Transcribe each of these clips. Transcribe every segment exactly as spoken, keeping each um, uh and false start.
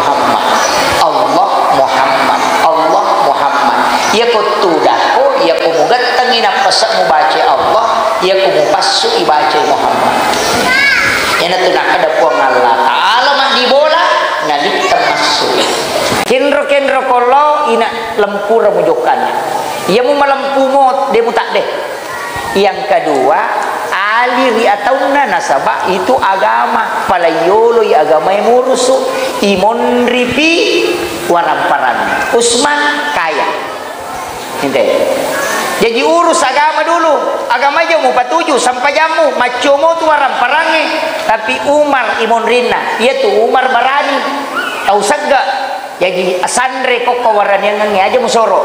Muhammad. Allah Muhammad. Allah Muhammad. Iyako tudakko, iyako mugettengi nappasa mubaca Allah, iyako mupassu ibaca Muhammad. Iyanatu nakkeda Puang Allah Ta'ala maddibola, nalitteng massu. Kenro-kenro kollo ina lempura mujokkanna. Iya mu malempu mot, de mutadde. Yang kedua, ali ri ataunna nasaba itu agama, palaiyoloi agamae murusu, imonripi waramparang. Usman kaya. Ente. Jadi urus agama dulu. Agama aja mupatuju, sampajammu, maccomo tu waramparangnya. Tapi Umar imonrinna, iya tu Umar barani. Tau segga. Jaji, sanre kokko waraniangengnge aja musoro.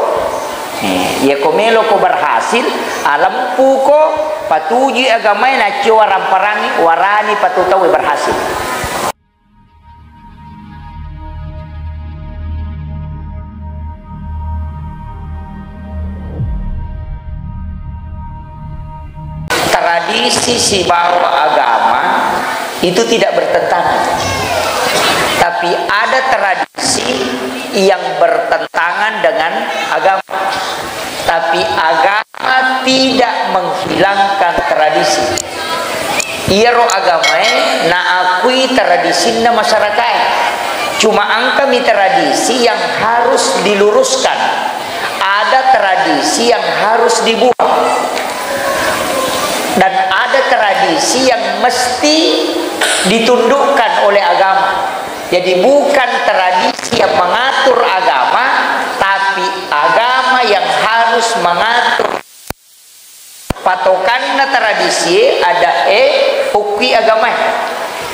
Eh, iya ko melo ko berhasil, alempuko, patujui agamae, naccio waramparangi, warani patu tau berhasil. Tradisi sibawa agama itu tidak bertentangan. Tapi ada tradisi yang bertentangan dengan agama. Tapi agama tidak menghilangkan tradisi. Iyaro agamae naakui tradisinna masyarakae. Cuma engkami tradisi yang harus diluruskan. Ada tradisi yang harus dibuang. Dan ada tradisi yang mesti ditundukkan oleh agama. Jadi, bukan tradisi yang mengatur agama, tapi agama yang harus mengatur. Patokanna tradisie ada e ukui agamae.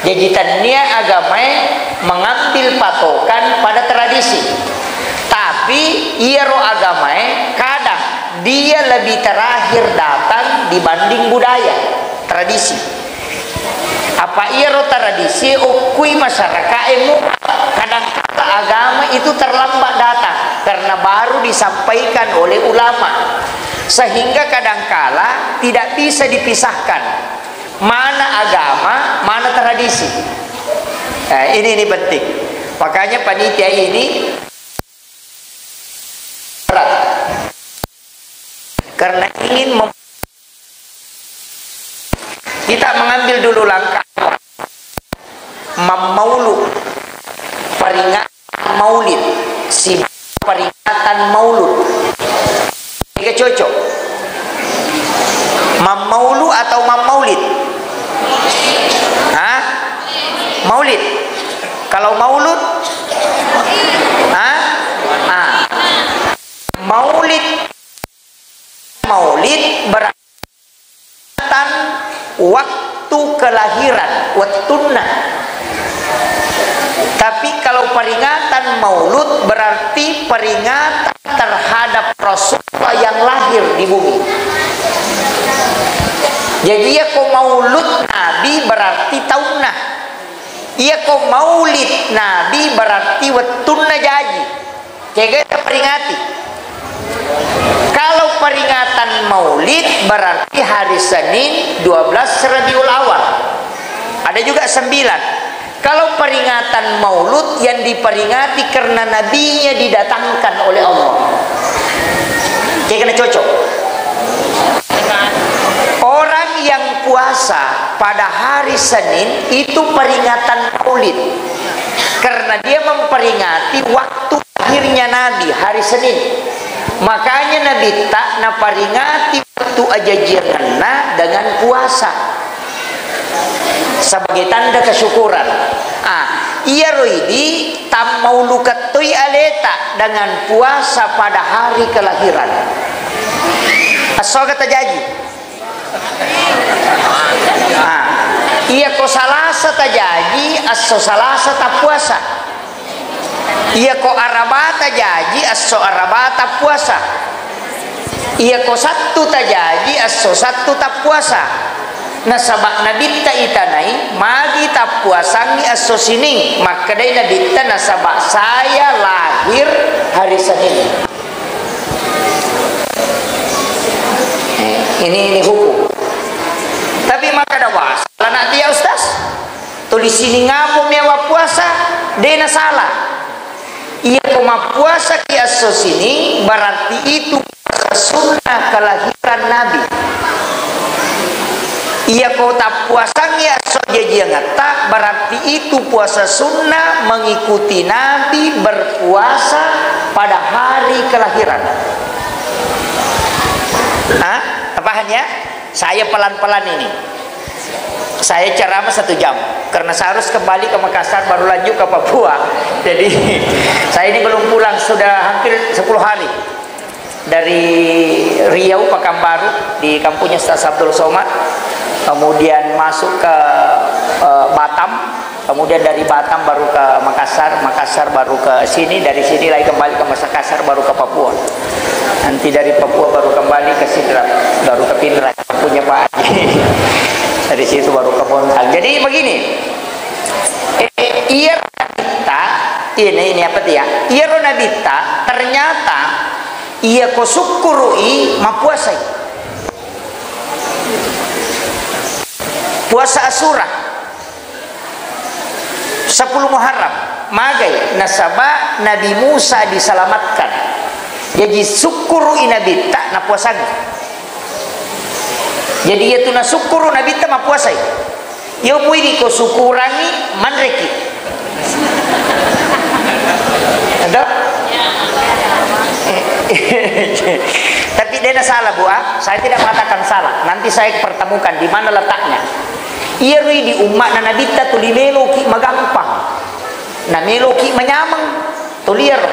Jaji, tennia agamae mengambil patokan pada tradisi. Tapi iyaro agamae kadang dia lebih terakhir datang dibanding budaya, tradisi. Apa iyaro tradisi ukkui masyarakae mu, kadangkala agama itu terlambat datang karena baru disampaikan oleh ulama. Sehingga kadangkala tidak bisa dipisahkan mana agama, mana tradisi. Eh, ini, ini penting. Makanya panitia ini berat. Karena ingin mem-, kita mengambil dulu langkah awal. Mammaulu, peringatan maulid, si peringatan maulud. Tiga cocok. Mammaulu atau mammaulid? Hah? Maulid. Kalau maulud? Hah? Ah. Maulid. Maulid berarti waktu kelahiran, wettunna. Tapi kalau peringatan maulud berarti peringatan terhadap Rasulullah yang lahir di bumi. Jadi, iya ko maulud Nabi berarti taunna. Iya ko maulid Nabi berarti wettunna jaji. Kega peringati? Kalau peringatan Maulid berarti hari Senin dua belas Rabiul Awal. Ada juga sembilan. Kalau peringatan Maulud yang diperingati karena nabinya didatangkan oleh Allah. Kega cocok? Orang yang puasa pada hari Senin itu peringatan Maulid. Karena dia memperingati waktu lahirnya Nabi hari Senin. Makanya Nabitta naparingati waktu ajajiangenna dengan puasa. Sebagai tanda kesyukuran. Ah, iyaro idi tammaulukettoi aleta dengan puasa pada hari kelahiran. Esso aga tajaji? Ah, iya ko Salasa tajaji, esso Salasa tappuasa. Iya ko Araba tajaji, esso Araba tappuasa. Iya ko Sattu tajaji, esso Sattu tappuasa. Nasaba Nabitta itanai, magi tappuasangngi esso Sining. Makkedai Nabitta, nasaba saya lahir hari Senin. Eh, ini, ini hukum. Tapi makkeda, "Wah, salah nanti ya, Ustaz. Tuli Sining apo mewa puasa?" De' na salah. Iyako mappuasaki esso sining, berarti itu puasa sunnah kelahiran Nabi. Iyako tappuasangngi esso jajiangetta, berarti itu puasa sunnah mengikuti Nabi berpuasa pada hari kelahiran. Hah? Paham ya? Saya pelan-pelan ini. Saya ceramah satu jam karena saya harus kembali ke Makassar, baru lanjut ke Papua. Jadi saya ini belum pulang sudah hampir sepuluh hari, dari Riau, Pekanbaru, di kampungnya Ustaz Abdul Somad, kemudian masuk ke eh, Batam, kemudian dari Batam baru ke Makassar, Makassar baru ke sini, dari sini lagi kembali ke Makassar, baru ke Papua. Nanti dari Papua baru kembali ke Sidrap, baru ke Pinrang, punya Pak Haji. Dari situ baru ke Bontang. Jadi begini, eh, iya kita, ini, ini apa dia? Iya ro Nabitta, ternyata iya ko sukkuru'i mappuasai. Puasa Asyura. Sepuluh Muharram. Magai? Nasaba Nabi Musa diselamatkan. Jaji sukkuru'i Nabitta napuasangngi. Jadi iyatu nasukkuru Nabitta mappuasai. Iyo pui di ko sukurangngi manreki. Ada? Tapi dia salah, Bu, ah. Saya tidak mengatakan salah. Nanti saya pertemukan di mana letaknya. Iya rui di umma'na Nabitta tuli meloki magampang. Na meloki manyameng. Tuli iyaro.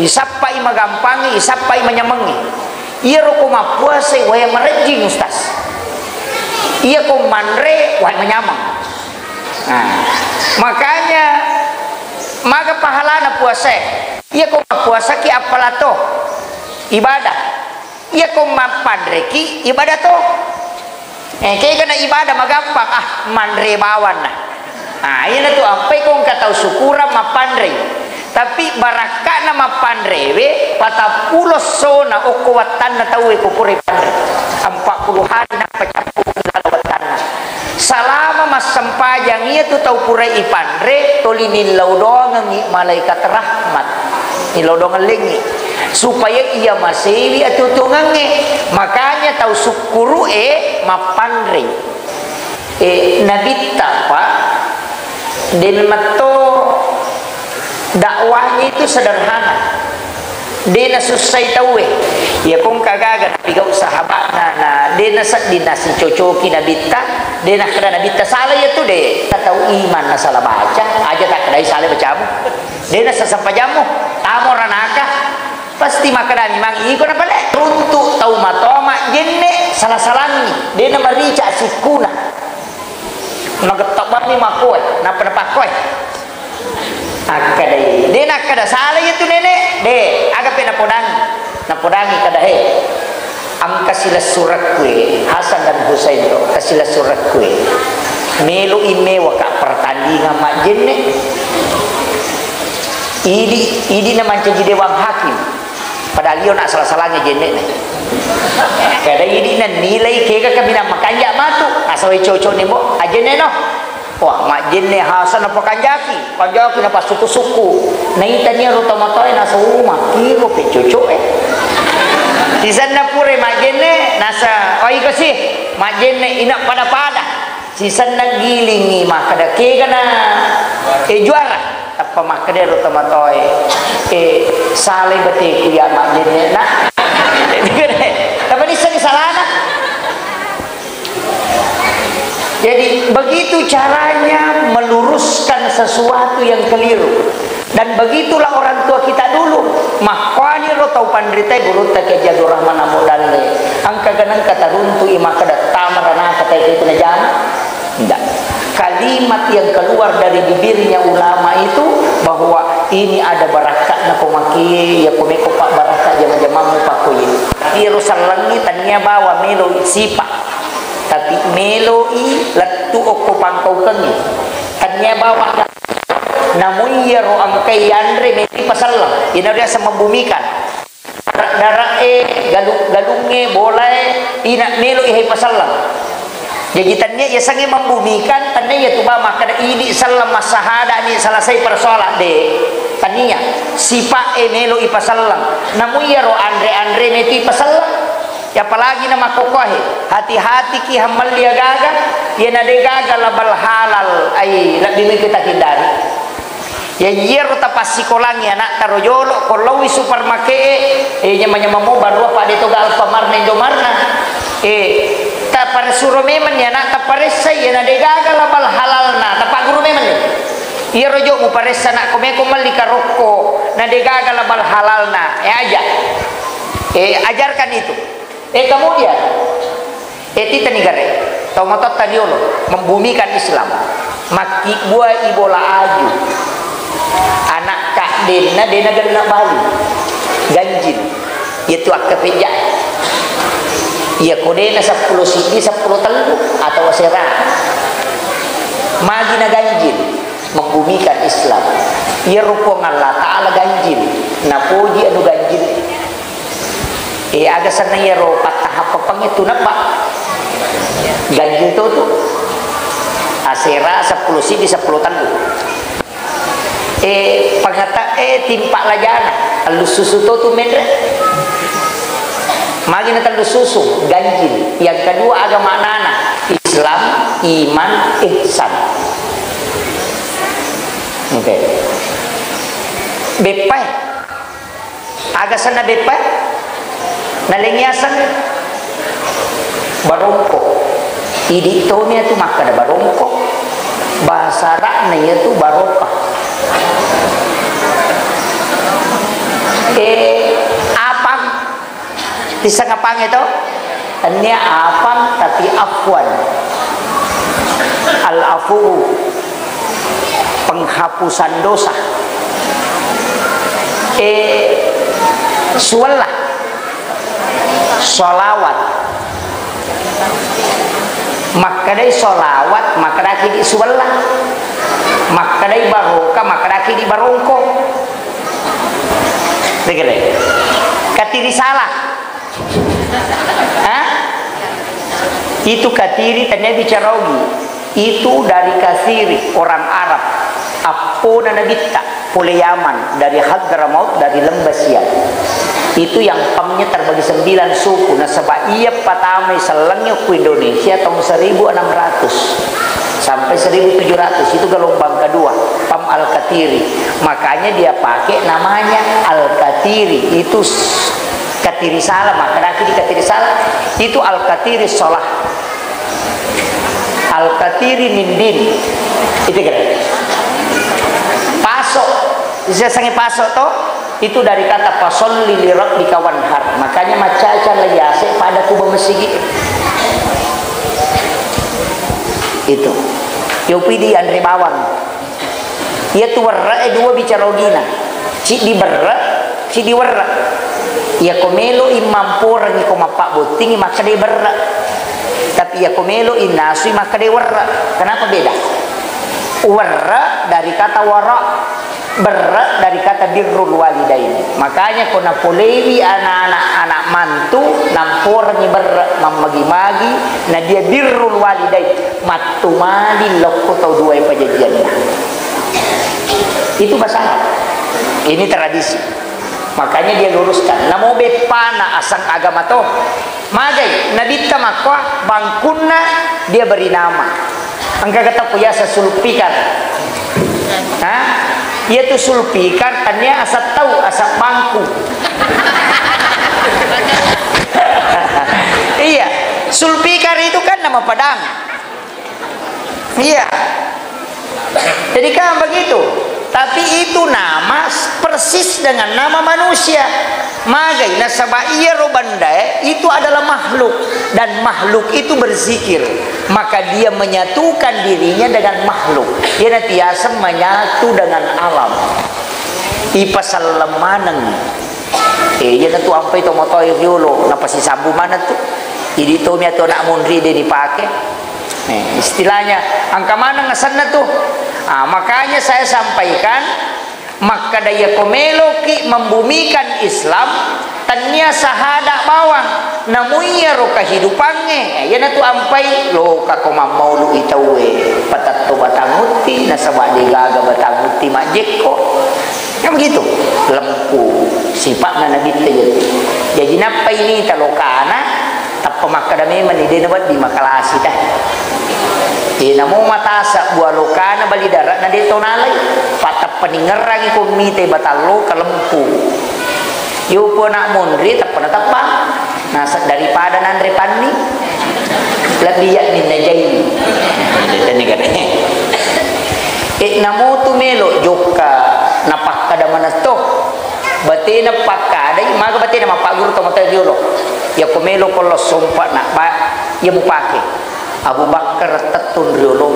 Isappai magampangngi, isappai manyamengngi. Iyaro ko mappuasai wae marejjing, Ustaz. Iya ko manre wae manyameng. Nah, makanya maga pahalana puasae. Iya ko mappuasaki appala to ibadah. Iya ko mappanreki ibadah to. Eh, kegana ibadah magampang, ah, manre bawanna. Ah, iyana tu ampai ko engka tau syukurang mappanrei. Tapi barakka'na mappanrewe, patappulo essona okko wattanna tauwe ko pura ipanre. Empat puluh hari nappa cappu laleng wattanna. Salama massempajang iya tu tau pura ipanre, toli nillau doangengngi malaikat rahmat. Nillau doangeng lengngi. Supaya iya masewi atutungengnge. Makanya tau sukkuru'e mappanrei. Eh, Nabitta, Pak, den metto dakwahnya itu sederhana. De nasussai tauwe. Iya ko engka gaga napigau sahabatna, na de nasedding nasicocoki Nabitta, de nakkeda Nabitta sala iya tu de. Tau iman na sala baca, aja takkedai sala bacamu. De nasasempajammu, tamo ranaka. Pasti makkedani mang iko napale. Runtu tau matoa majjenne sala-salangngi, de namarica sikkuna. Magettobbammi makkoe, nappa napakkoe. Akkedai, de nakkeda sala iya tu nenek, de, aga pe napodangi. Napodangi kada he. Engka silessurekku e, Hasan dan Husain to, engka silessurekku e. Melo i mewa ka pertandingan majjenne. Idi, idi na mancaji dewan hakim. Padahal iyo na salah-salahnya jenne. Kada idi na nilai kega kaminang makanja matu. Asal cocok ni bo, ajenne no. Wah, majjenne Hasan napakanjaki, kanjaki napassuku-suku. Naitani ro tomatoe nasau, makkiro pe cocok e. Sisenna pura majjenne, nasa, oh, iko si, majjenne ina pada-pada. Sisenna gilingi makkeda, kegana, eh, juara. Tappa makkeda ro tomatoe, eh, salai bateku ya majjenne na. Tappa nissengi salana. Jadi, begitu caranya meluruskan sesuatu yang keliru. Dan begitulah orang tua kita dulu. Makkuaniro tau panritae gurutta Kiai Haji Abdul Rahman Ambo Dalle. Engka ganengka taruntu'i makkeda tamaranaka tae itu najama. Tidak. Kalimat yang keluar dari bibirnya ulama itu bahwa ini ada barakatna ko maki, ya ko meko pak barakah jama-jamamu pakkoye. Iro sallengi tania bawa melo sipa. Tapi meloi lettu okko pangkaukengnge. Tennia bawang ga-, namu iyaro engkai yanre meni paselleng. Ina riaseng membumikan. Dara-, darae, galu-, galungnge, bolae, ina meloi hai paselleng. Jaji tennia yasengnge membumikan, tennia iya tu ba makkeda idi selleng massahada ni selesai persoalan de. Tania, sipa'e melo ipaselleng. Namu iyaro anre-anre metu ipaselleng. Ya, apalagi na makkokkoe, hati-hatiki hammelli agaga, iyana degaga label halal, ai, lebbi mui kita hindari. Ya, iyaro tapassikolangi anakta ro jolo, ko laowi supermarket e, eh, nyameng-nyameng mo barua pade toga Alfamart na Indomarna. Eh, taparesuro memeng ni anakta paressai, iyana degaga label halalna, tapagguru memeng ni. Iyaro jo muparessa anakko meko melli karokko, na degaga label halalna. Eh, aja. Eh, ajarkan itu. Eh, kemudian, eh, titani gare, tau matotta riolo, membumikan Islam. Makkibbuai bola aju. Anak kaddenna, dena genna bali. Ganjil. Iyatu akkapejja. Iya ko dena seppulo siddi, seppulo tellu, atau sera. Magi na ganjil, membumikan Islam. Iyaro Puang Allah Ta'ala ganjil. Napoji anu ganjil. Eh, aga senna iyaro pattahappepeng itu, nappa ganjil to tu. Asera seppulo siddi, seppulo tellu. Eh, pengata-, eh, timpa lajana, tellu susu to tu menre. Magi na tellu susu, ganjil. Yang kedua, aga maknana? Islam, iman, ihsan. Oke. Beppa e. Aga senna beppa? Nalengngi aseng barongko. Idi tommi atu makkeda barongko. Bahasa Arabna iyatu barokah. Eh, apang. Tisseng apang itu? Tennia apang tapi afwan. Al-afu, penghapusan dosa. Eh, suwella, salawat. Makkedai salawat, makkedaki di suwella. Makkedai baroka, makkedaki di barongko. Degere. Katiri salah. Hah? Itu katiri, tania bicara ogi. Itu dari kasiri, orang Arab. Appona nabitta, pole Yaman, dari Hadramaut, dari Lembah Siam. Itu yang pamnya terbagi sembilan suku. Nasaba iya patamai sellengnge ku Indonesia tahun seribu enam ratus sampai seribu tujuh ratus. Itu gelombang kedua, pam Al-Katiri. Makanya dia pakai namanya Al-Katiri. Itu s-, Katiri Sala, maka lagi di Katiri Sala itu Al-Katiri Solah. Al-Katiri Mindin. Itu kira. Paso. Bisa sangi paso to? Itu dari kata fasolli li rabbika wanhar. Makanya macaca lagi ase pada kuba masigi. Itu. Yopi di anre bawang. Iyatu werre'e dua bicara ogina. Ciddi berre', ciddi werre'. Iyako melo'i mamporengngi ko mappabbottingngi, makkedai berre'. Tapi iyako melo'i nasui, makkedai werre'. Kenapa beda? Werre' dari kata wara', berre' dari kata birrul walidain. Makanya ko napolewi anak-anak, anak mantu, namporengngi berre', mammagi-magi, na dia birrul walidain. Mattumali lokko tau duae pajajianna. Itu bahasa Arab. Ini tradisi. Makanya dia luruskan. Namo beppana asang agama to. Magai, nabitta makkoa bangkunna dia beri nama. Engka kata puyasa sulpikar. Ha? Iya tu sulpikar, tania asap tau, asap bangku. Iya, sulpikar itu kan nama Padang. Iya. Jadi kan begitu. Tapi itu nama s-, persis dengan nama manusia. Magai, nasaba iyaro bandae itu adalah makhluk. Dan makhluk itu berzikir. Maka dia menyatukan dirinya dengan makhluk. Iyana tiaseng menyatu dengan alam. Ipaselleng maneng. Eh, iyana tu ampai to motoe riolo, napasisambu maneng tu. Idi tomi atu anak munri de dipake. Eh, istilahnya, engka maneng asenna tu. Ah, makanya saya sampaikan, makkeda iyako meloki membumikan Islam, tennia sahada bawang, namu iyaro kehidupangnge, eh, iyana tu ampai, lokako mammaulu i tauwe, patetto batang utti, nasaba degaga batang utti majjekko. Kan begitu, lempu sipa'na Nabitta iyatu. Jaji nappai nita lokana, tappa makkada memang ni, de' nawedding makalasi teh. E, namo matasa bua lokana bali dara'na de' to nalai, pa tappa ningerrangi ko mita batang loka lempu. Yo pona monri tappa natappa. Nasa daripada nanre panni, lebbi ya minna jai. Tenni gare. E, namo tu melo jokka napakkada maneng to. Batena pakkadai, maga batena mappagguru to mata riolo. Ya ko melo ko lo sompa na ba, ya mupake. Abu Bakar tettun riolo.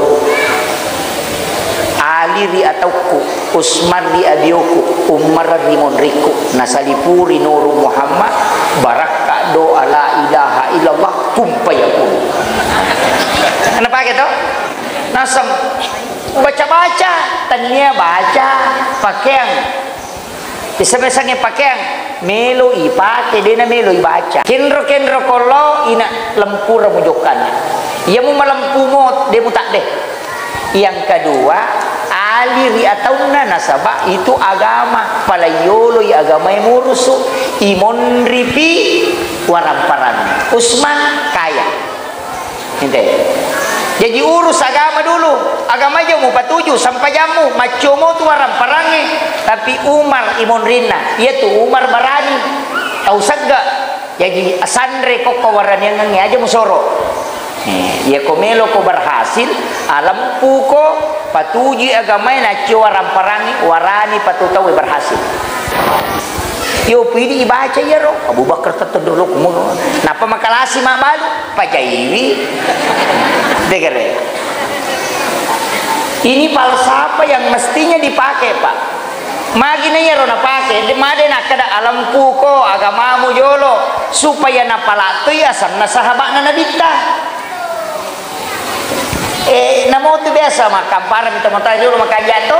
Ali ri ataukku, Usman ri abioku, Umar ri monrikku, nasalipuri Nuru Muhammad, barakka doa la ilaha illallah, kun fayakun. Kenapa gitu? Nasem baca-baca, tania baca, pakeang. Biasa-biasangnge pakeang, melo ipake, dena melo ibaca. Kenro-kenro kolo, ina lempura mujokkanna. Iya mu malempu mo, de mutadde. Yang kedua, ali ri ataunna nasaba itu agama. Pala iyoloi agamae murusu, imonripi waramparang. Usman kaya. Ente. Jaji urus agama dulu. Agama aja mupatuju, sampajammu, maccomo tu waramparangnge. Tapi Umar imonrinna, iya tu Umar barani. Tau segga. Jaji sanre kokko waraniangengnge aja musoro. Eh, iya ko melo ko berhasil, alempuko, patujui agamae, naccio waramparangnge, warani patu tau berhasil. Yo pidi ibaca iyaro, Abu Bakar tetteddo lo kumuno. Napa makalasi mabbalu? Pajaiwi. Degere. Ini falsafah yang mestinya dipakai, Pak. Magi na iyaro napake, de-, made nakkeda alempuko agamamu jolo, supaya napalattui asenna sahaba'na Nabitta. Eh, namo tu biasa makkamparami tomatoa jolo makanja to,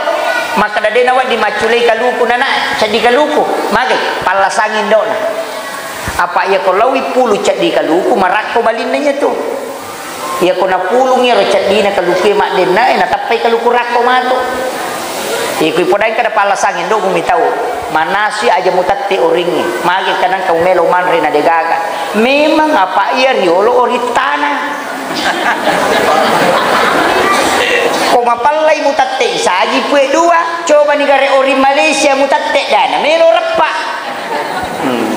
makkeda de nawedding macculei kaluku nana, seddi kaluku, magi pallasangi indo'na. Apa iya ko lawi pulu ceddi kaluku, marakko balinna iya tu. Iya ko napulung iyaro ceddina kaluku maddenna, eh, natappai kaluku rakko matu. Iko ipodai kada palasang indo gumi tau. Manasui aja mutette oringnge. Magi kanang kau melo manre na degaga. Memang apa iya riolo orittana. Ko mapallai mutette isaji pue dua, coba ni gare oring Malaysia mutette dana melo reppa. Hmm.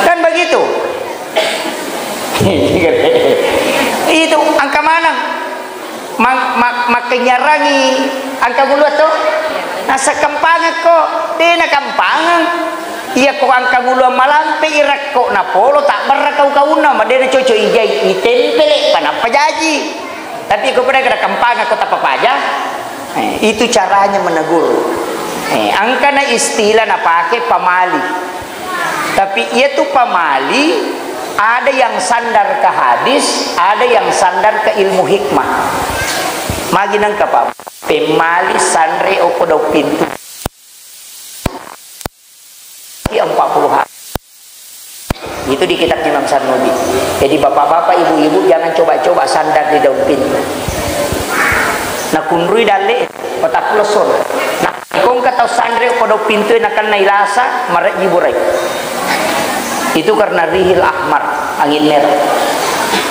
Kan begitu. Itu angka maneng. Mak-, mak-, makkenyarangi angka gulua to? Nasakampangekko, de nakampangeng. Iya ko angka gulua malampe irakko napolo, tabbarra kau-kaunna, ma de nacocok ijai, itempele, panappa jaji. Tapi ko pada kada kampangekko tappa paja, eh, itu caranya menegur. Eh, angkana istilah napake pamali. Tapi iya tu pamali, ada yang sandar ke hadis, ada yang sandar ke ilmu hikmah. Magi nengka, Pak? Pemmali sanre okko daung pintu. Iya, empat puluh hari. Itu di kitab Imam Sarnubi. Jadi, bapak-bapak, ibu-ibu, jangan coba-coba sandar di daun pintu. Nakunrui dalle, patappulo sona. Nah, ko engka tau sanre ko daun pintu, nakenna ilasa, marejji burai. Itu karena rihil ahmar, angin merah.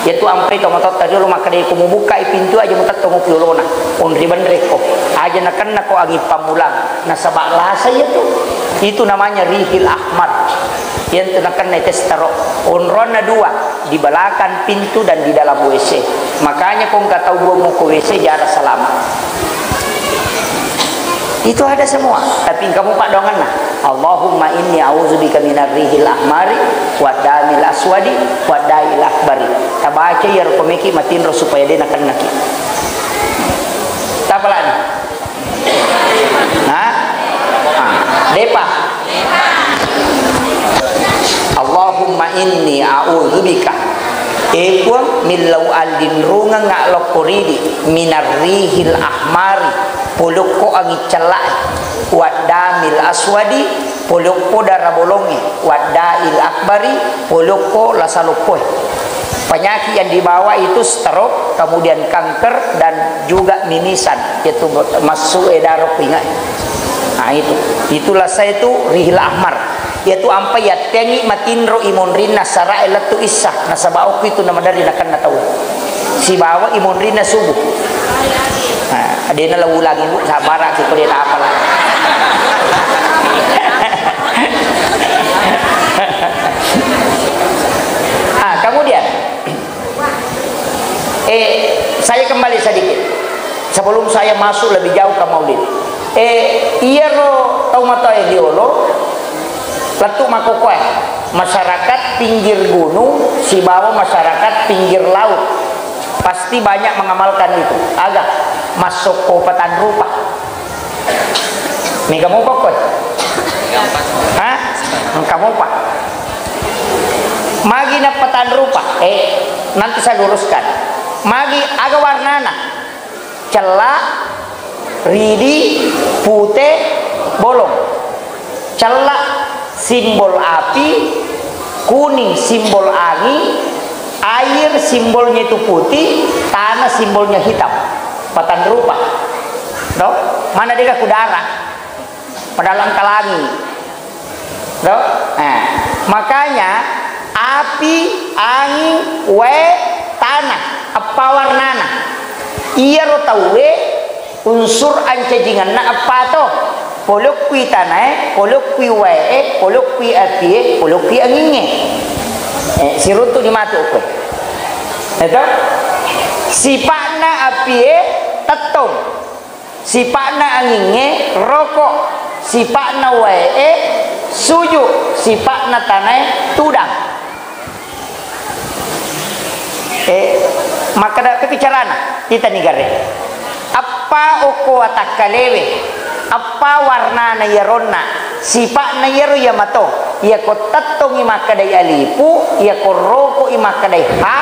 Yaitu ampe to matotta jolo, makkeda ko mubukkai pintu aja mutetto mo piolona. Onri benre ko. Aja nakenna ko angin pammulang. Nasaba lasa iya tu. Itu namanya rihil ahmar. Yang tu nakenna testaro. Onronna dua, di belakang pintu dan di dalam W C. Makanya ko engka tau buang ko W C, jarang selamat. Itu ada semua. Tapi kamu pak doanganna. Allahumma inni a'udzubika minar rihil ahmari wad damil aswadi wad dail akbari. Tabaca iya rukomeki matinro supaya de nakennaki. Tapalani. Nah, ah, depa. Allahumma inni a'udzubika. E Puang, millau allinrungeng lokko ridi, minar rihil ahmari, polokko angin cella'e, waddamil aswadi, polokko dara bolongnge, waddail akbari, polokko lasa loppoe. Penyakit yang dibawa itu stroke, kemudian kanker, dan juga mimisan, yaitu masuk e daro pingai. Nah, itu. Itulah saya tu Rihla Ahmar. Iyatu ampai yattengngi matinro imonrinna sarae lettu issa, nasaba okki tu namaderri nakenna tau. Sibawa imonrinna subuh. Nah, adena la ulangi, Bu, sabbaraki ko de tapala. Ah, kemudian, eh, saya kembali sedikit sebelum saya masuk lebih jauh ke maulid. Eh, iyaro tau matoa riolo lettu makkokkoe, masyarakat pinggir gunung sibawa masyarakat pinggir laut pasti banyak mengamalkan itu. Aga? Massokko patanrupa. Mega mopa koe? Hah? Engka mopa. Magi nappa tanrupa? Eh, nanti saya luruskan. Magi aga warnana? Cella, ridi, pute, bolong. Cella simbol api, kuning simbol angin, air simbolnya itu putih, tanah simbolnya hitam. Patanrupa. Toh? Mana dega kudara? Padahal engka langi. Toh? Nah, makanya api, angin, wae, tanah, eppa warnana. Iyaro tauwe unsur ancajingenna eppa to. Pole okkui tanae, pole okkui wae, pole okkui apie, pole okkui angingnge. Eh, siruntu di matu okkue. Eto? Sipa'na apie tettong. Sipa'na angingnge roko, sipa'na wae'e suju, sipa'na tanae tudang. Eh, makkeda pepi carana, itani gare. Eppa okko watakkalewe, eppa warnana iyaronna, sipa'na iyaro iya mato, iyako tettongi makkedai alipu, iyako roko'i makkedai ha,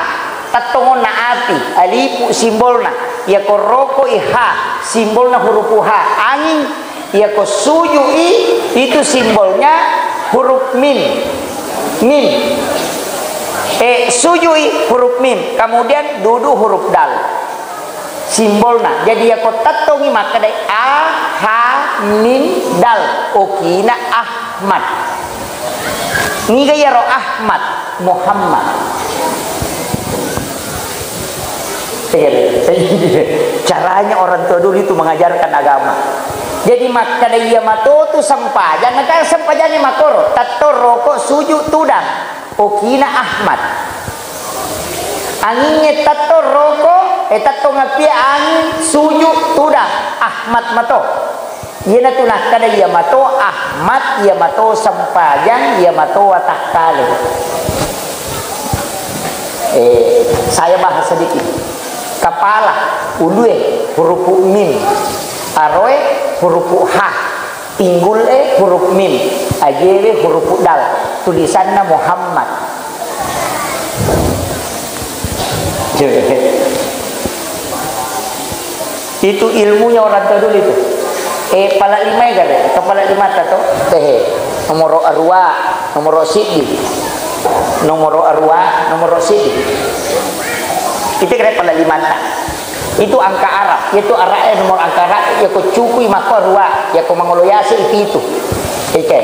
tettongonna api, alipu simbolna, iyako roko'i ha, simbolna hurupu ha, angin, iyako suju'i, itu simbolnya huruf mim. Mim. Eh, suju'i huruf mim, kemudian dudu huruf dal. Simbolna. Jadi, iyako tettongi makkedai a, ha, mim, dal. Okina Ahmad. Niga iyaro Ahmad? Muhammad. Caranya orang tua dulu itu mengajarkan agama. Jadi, makkeda iya mato tu sempajang, engka sempajangnya makkoro, tetto, roko, suju, tudang. Okina Ahmad. Angingnge tetto, roko, eh, tetto ngapia angin, suju, tudang. Ahmad mato. Iyanatu nakkeda iya mato Ahmad, iya mato sempajang, iya mato watakkale. Eh, saya bahas sedikit. Kepala, ulue, hurupu mim. Aroe, hurupu ha. Pinggule, huruf mim. Ajewe, hurupu dal. Tulisanna Muhammad. Itu ilmunya orang tua dulu itu. Eh, pala lima gare, atau pala lima ta to? Eh, nomor arua, nomor siddi. Nomor arua, nomor siddi. Itu gare pala lima ta. Itu angka Arab, itu Arab, eh, nomor angka Arab, ya ko cukui mako arua, ya ko mangolo yase itu. Oke.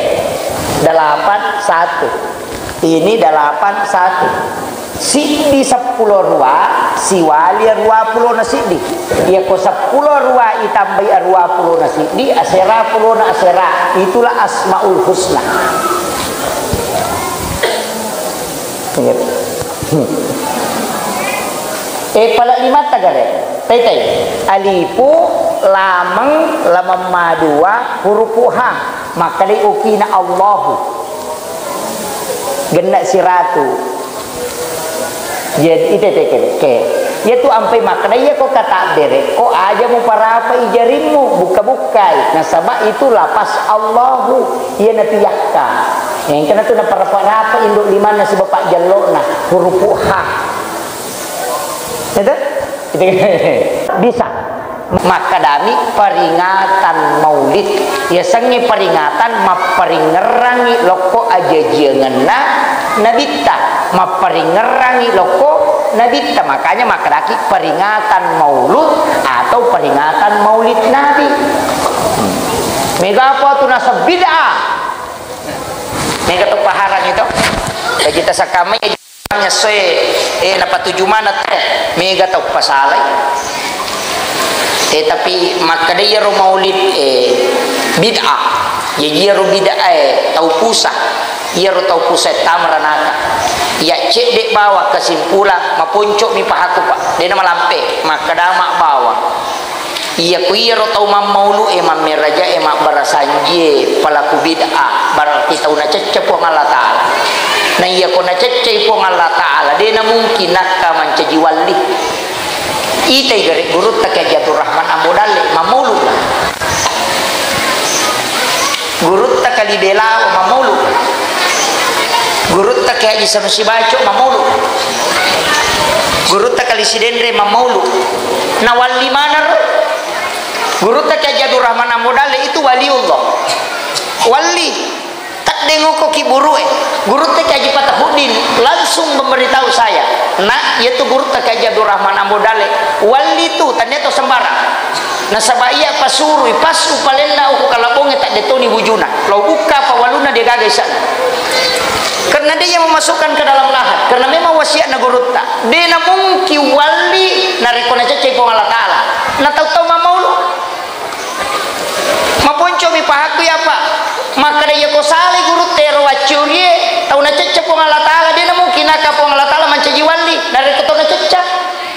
Delapan satu. Ini delapan satu. Siddi seppulo rua, siwali arua pulona siddi. Iyako seppulo rua itambai arua pulona siddi, asera pulona asera. Itulah Asmaul Husna. Ingat. Hmm. Eh, pala limatta gare. Taitai. Alifu, lameng, lameng madua, hurupu ha. Makkedai okina Allahu. Genna siratu. Jadi, ite teke, ke. Iyatu ampai makkeda, iyako katabberekko aja muparapai jarimmu, bukka-bukkai. Nasaba itu lapas Allahu, iyanatu yakka. Engkana tu naparapa-rapa indo limanna sibawa pajjello'na, hurupu ha. Itu? Itu. Bisa. Makkedami peringatan maulid. Yasengnge peringatan, mapparingngerangngi lokko ajajiangenna nabitta. Mapparingngerangngi lokko nabitta. Makanya makkedaki peringatan maulud atau peringatan maulid Nabi. Hmm. Mega apa tu naseng bid'ah. Mega to paharang itu. Bagi tasakkamai ya, soe, eh, napatuju mana tu. Mega tau pasalai. Eh, tapi makkeda iyaro maulid, eh, bid'ah. Jadi iyaro bid'ah, eh, tau pusa. Iyaro tau pusa tamaranaka. Iya cedde bawa kesimpulan, maponco mi pahaku, Pak. Dena malampe, makkeda mak bawa. Iya, ku iyaro tau mammaulu e, mammeraja e, mabbarasanji e, pelaku bid'ah, berarti tau nacecce Puang Allah Ta'ala. Na iya ko naceccei Puang Allah Ta'ala, de na mungkin nakka mancaji walli. Itai gare gurutta Kiai Haji Abdul Rahman Ambo Dalle, mammaulu. Gurutta Kali Belawa mammaulu. Gurutta Kiai Haji Sanusi Baco mammaulu. Gurutta Kali Sidenre mammaulu. Na walli maneng ro. Gurutta Kiai Haji Abdul Rahman Ambo Dalle itu waliullah. Walli. Taddengoko ki burue. Gurutta Kiai Haji Fatahuddin langsung memberitahu saya. Nak, yaitu gurutta Kiai Haji Abdul Rahman Ambo Dalle. Walli tu, tania to sembarang. Nasaba iya pasurui, pas upalenna uku kalabongnge tadde toni wujuna. Lao bukka apa walunna de gaga isana. Karena dia yang memasukkan ke dalam lahat. Karena memang wasiatna gurutta. De na mungkin walli narekko naceccei Puang Allah Ta'ala. Na tau-tau mammaulu. Maponco mi pahakku ya, Pak. Makkeda iya ko salai gurutta ero waccurie, tau nacecca Puang Allah Ta'ala, de na mungkin naka Puang Allah Ta'ala mancaji walli. Narekko tau nacecca.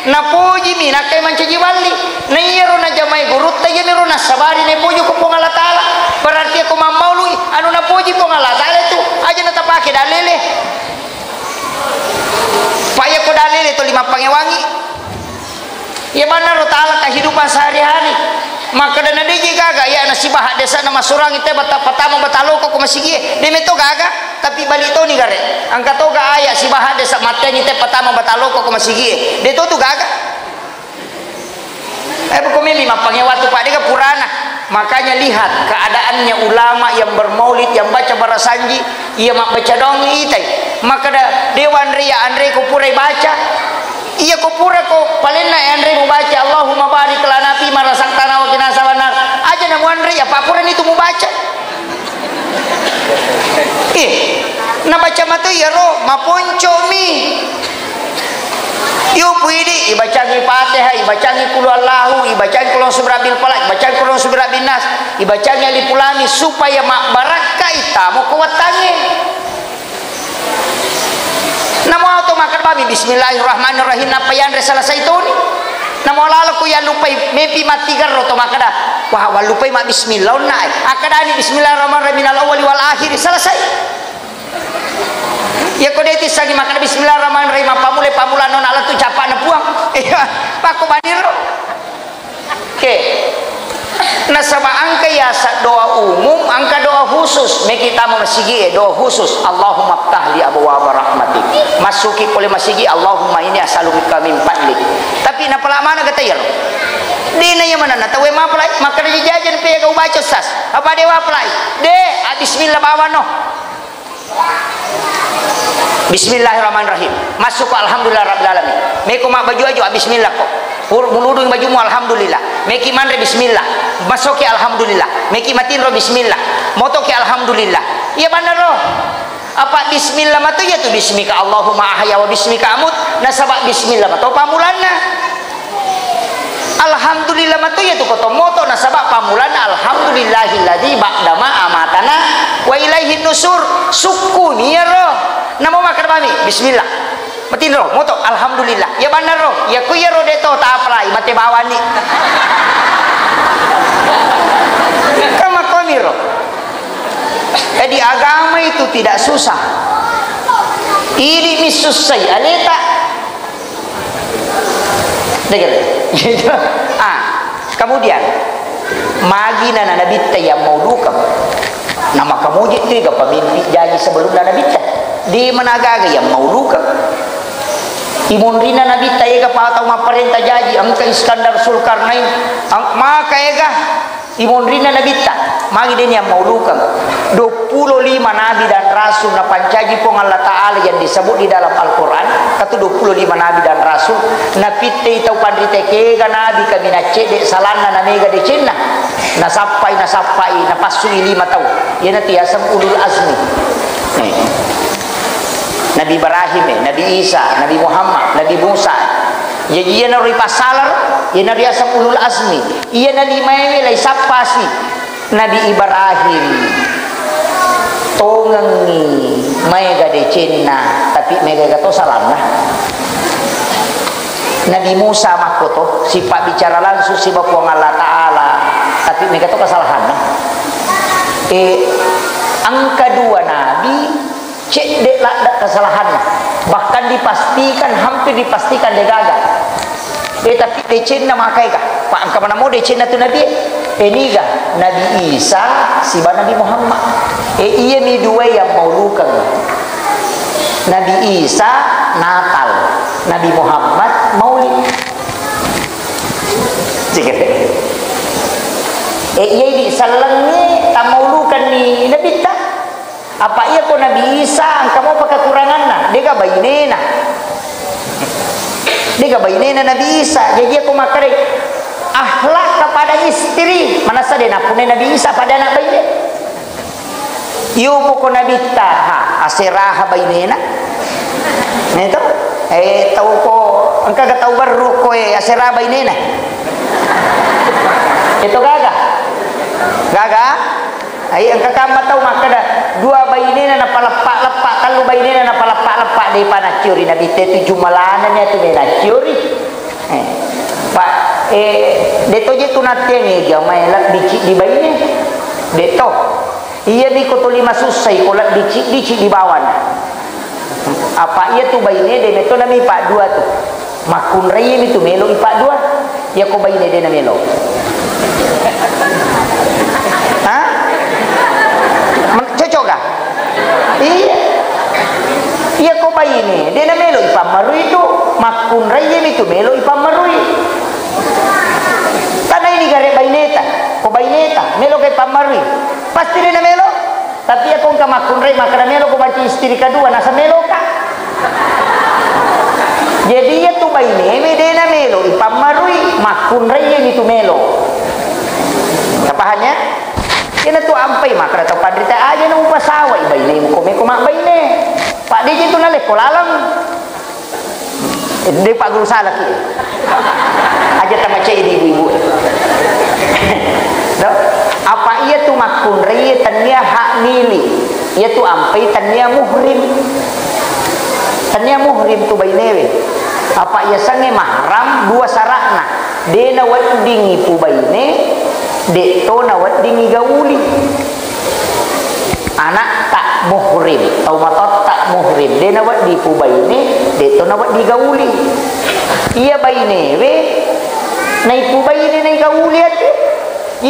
Napoji mi, nakkai mancaji walli. Na iyaro najamai gurutta, iyaniro nassabari napoji ko Puang Allah Ta'ala. Berarti ko mammaului, anu napoji Puang Allah Ta'ala itu, aja natapake dalele. Pa iya ko dalele toli mappangewangi. Iya bannaro ta'ala kehidupan sehari-hari. Makkeda na deji gaga, iya na sibaha desa na masurangi te bata-, patama bataloko ko masigie. De meto gaga, tapi balik toni gare. Angka toga aya sibaha desa mateni te patama bataloko ko masigie. De to tu gaga. Eh, pokoknya lima pangewa tu, Pak, dega purana. Makanya lihat keadaannya ulama yang bermaulid, yang baca barasanji, iya mabbaca doang itai. Makkeda, dewa anre ya anre ko purai baca. Iya ko pura ko palenna anre mubaca, Allahumma barik lana fi ma razaqtana wa qina azabannar. Aja na muanre ya, Pak, purani tu mubaca. Eh, nabaca mato iyaro, maponcomi. Iyo puidi, ibacangi Fatihah, ibacangi Qul Huwallahu, ibacangi Qul A'udzu Birabbil Falaq, ibacangi Qul A'udzu Birabbin Nas, ibacangi Alif Lam Mim, supaya mabbarakkai tamo ko wattangnge. Namo to makkeda bami, "Bismillahirrahmanirrahim," nappa yanre selesai toni. Namo lalo ko yallupai, mepi mattigerro to makkeda, "Wah, wallupai ma bismillah onna." Akkadani, "Bismillahirrahmanirrahim, minal awwali wal akhiri," selesai. Iya ko de tissangi makkeda, "Bismillahirrahmanirrahim," pammulai-pammulano na lettu cappa'na Puang. Iya, pakko baniro. Oke. Nasaba engka yaseng doa umum, engka doa khusus. Meki tama masigi e, doa khusus. "Allahumma ftahli abwaba rahmatik." Massuki pole masigi, "Allahumma inni as'aluka min fadlik." Tapi napala mana kata iyaro? Dena iya manenna tauwe mapalai, makkeda jajan pe ga ubaca, Ustaz. Apa de wapalai? De, ah, bismillah bawano. Bismillahirrahmanirrahim. Massuko alhamdulillah rabbil alamin. Meko mabbaju-aju, ah, bismillah ko. Pur-, muludung bajumu, alhamdulillah. Meki manre, bismillah. Massoki, alhamdulillah. Meki matinro, bismillah. Motoki, alhamdulillah. Iya bannaro. Apa bismillah mato iya tu, "Bismika Allahumma ahya wa bismika amut." Nasaba bismillah mato pammulanna. Alhamdulillah mato iya tu ko to moto, nasaba pammulanna, "Alhamdulillahilladzi ba'dama amatana wa ilaihin nusur." Sukkuni iyaro. Namo makkeda bami, "Bismillah." Matinro, moto, "Alhamdulillah." Iya bannaro, iya ku iyaro de to tapalai, mate bawani. Kan makkoniro. Jadi agama itu tidak susah. Idi mi sussai aleta. Dengar. Ah, kemudian, magi na nabitta yang mau duka. Nama kamu jitu ga pemimpin jaji sebelum na nabitta. Di mana gaga yang mau duka. Imunrina nabitta ega pa tau mapparenta jaji, engka Iskandar Sulkarnain, ang-, maka ega. Imonrinna nabitta, Magi dé' ni ammaulukeng? Duappulo lima nabi dan rasul napancaji Puang Allah Ta'ala yang disebut di dalam Al-Quran, katu duappulo lima nabi dan rasul, napittei tau panrita kega nabi kaminang cedde' salanna na mega decenna, nasappai, nasappai, napassui lima tau, iyanatu yaseng ulul azmi. Eh. Nabi Ibrahim, eh, Nabi Isa, Nabi Muhammad, Nabi Musa. Jaji iyanaro ripassalaro, iyanaro yaseng ulul azmi. Iyana limaewe laisappasi. Nabi Ibrahim tongengngi maega decenna, tapi mega to salanna. Nabi Musa makkoto, sipabbicara langsung siba Puang Allah Ta'ala, tapi mega to kesalahanna. Eh, engka dua nabi cedde' ladde' kesalahanna, bahkan dipastikan, hampir dipastikan de' gaga. Eh, tapi decenna makaega, pa engka manamo decenna tu nabi, eh, niga? Nabi Isa siba Nabi Muhammad. Eh, iyami dua yang maulukeng. Nabi Isa Natal, Nabi Muhammad Maulid. Cekete. Eh, iya idi sellengngi tammaulukenni nabitta. Apa iya ko Nabi Isa engka mopa kekuranganna? Dega bainena. Dega bainena Nabi Isa. Jaji iya ko makkedai akhlak kepada istri, manessa de' nappunnai Nabi Isa pada anak baine. Iyo poko Nabitta, ha, aseraha bainena. Nah, itu. Eh, tau ko, engka ga tau berru ko, eh, aseraha bainena. Itu gaga. Gaga. Ai engka kamma tau makkeda, dua bainena napaleppa-leppa, tellu bainena napaleppa-leppa, de'pa nacciori Nabitta itu jumalanna ni atu me nacciori. Eh, pa, eh, de' to je tu nattiangi jamae lebbi ciddi baine. De' to. Iyami ko tuli masussai ko lebbi ciddi, ciddi bawana. Apa iya tu baine de' metto nami paddua tu. Makkunraiye mi tu melo ipaddua. Iya ko baine de' na melo. Ha? Men-, cocok ga? Iya. Iya ko baine de' na melo ipammarui tu. Makkunraiye mi tu melo ipammarui. Tanaini gare baineta. Ko baineta melo ga ipammarui. Pasti de' na melo. Tapi iya ko engka makkunrai makkeda melo ko mancaji istri kedua, nasa meloka. Jadi iya tu bainemi de' na melo ipammarui, makkunrai iya mi tu melo. Tapahannya? Iyana tu ampai makkeda tau panrita aja na upasawai bainemu ko meko mabbaine. Pak de' je tu nalekko laleng. De' Pak Guru salaki. Aja tamacai di ibu-ibu. Do? Apa iya tu makkunrai tennia hak milik. Iya tu ampai tennia muhrim. Tennia muhrim tu bainewe. Apa iya sengnge mahram dua sara'na. De' na weddingi pu baine, de' to na weddingi gauli. Anakta muhrim, tau matotta muhrim, de' na wedding ipubaine, de' to na wedding igauli. Iya bainewe, naipubaine naigauli ati,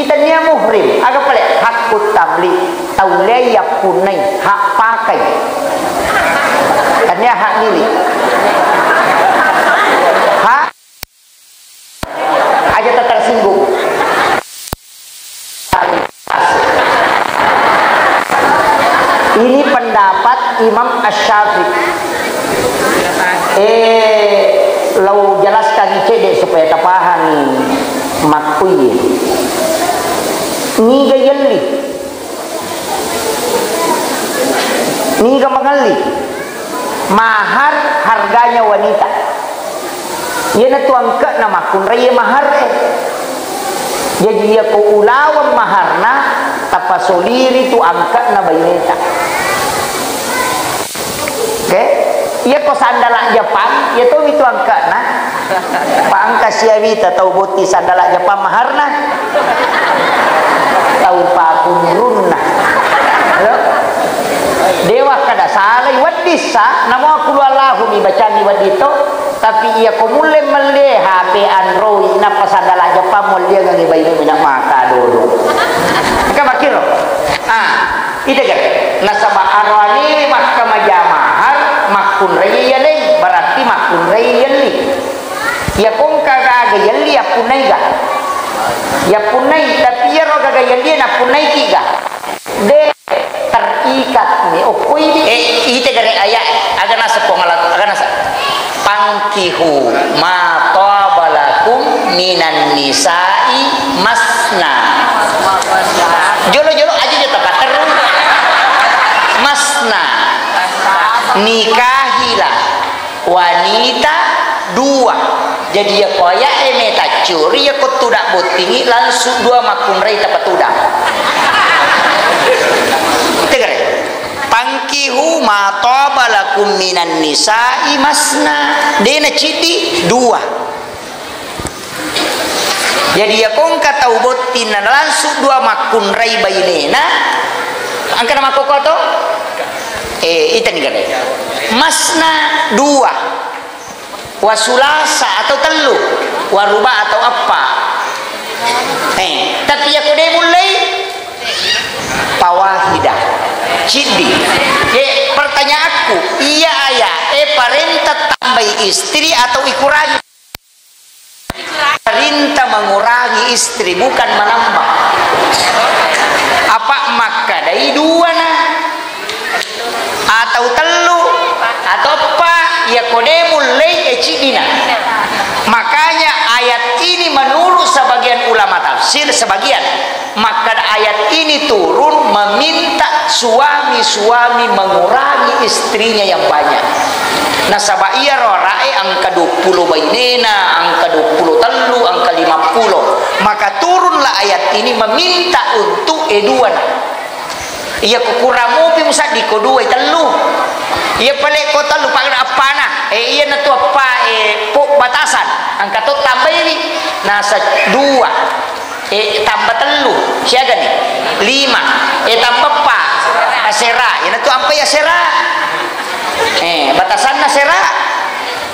itannia muhrim, aga pale hakkut tamlik, taulle yappunnai, hak pakai. Tannia hak milik. Hak Aja tak tersinggung. Ini pendapat Imam Asy-Syafi'i. Eh, lau jelaskan cedde supaya tapahami makkui. Niga yelli? Niga mangelli? Mahar harganya wanita. Iyanatu angke'na makkunrai mahar'e. Jaji, iyako ulaweng maharna, tapasoliri tu angke'na baineta. Oke? Iyako sandala Jepang, iya tomi tu angke'na. Pa engka siawita tau botting sandala Jepang maharna. Tau pakunrunna. Halo? Dewa kada salai wedding sa, namo aku lu Allahu mi bacanni wedding to. Tapi iyako mulle melli H P Android, nappa sandala Jepang, molliangengngi bainemu, na maka dodo. Engka makkiro? Ah, ita gare. Nasaba aroanewe makkamaja mahar, makkunrai yaleng, berarti makkunrai yelli. Iyako engka gaga yelli, appunnaiga? Yappunnai, tapi iyaro gaga yallie nappunnaiki ga? De, terikat mi, okkoi mi. Eh, ite gare ayat, aga nasa Puang Allah, aga nasa. "Fankihu ma taba lakum minan nisa'i masna." Jolo-jolo aja je tepat terus. Masna. Nikahilah wanita dua. Jadi, yako aya'e metaccuri, yako tudang bottingi, langsung dua makkunrai tapatudang. Tegare. "Fankihu ma taba lakum minan nisa'i masna." Dena ciddi, dua. Jadi, yako engka tau botting na langsung dua makkunrai bainena, engka na makkoko to? Eh, itani gare. Masna dua, wa sulasa atau tellu, wa ruba atau eppa. Eh, tapi yako de mullei, fawahida, ciddi. Eh, pertanyaanku, iya aya, eh, parenta tambai istri atau ikurangi? Perintah mengurangi istri, bukan menambah. Apa makkadai dua na, atau tellu, atau eppa, ya kode mullei e ciddina. Makanya ayat ini menurut sebagian ulama tafsir, sebagian, makkada ayat ini turun meminta suami-suami mengurangi istrinya yang banyak. Nasaba iyaro arae engka duappulo bainena, engka duappulo tellu, engka lima pulo. Maka turunlah ayat ini meminta untuk e dua na. Iya ko kurang mopi musaddi ko dua, tellu. Iya pale ko tellu, pada appana. Eh, iya natu appa, eh, po batasan. Engka to tambaiwi. Nasa dua. Eh, tambah tellu, siaga ni? Lima. Eh, tambah empat. Asera. Ina tu ampai asera. Eh, batasanna sera.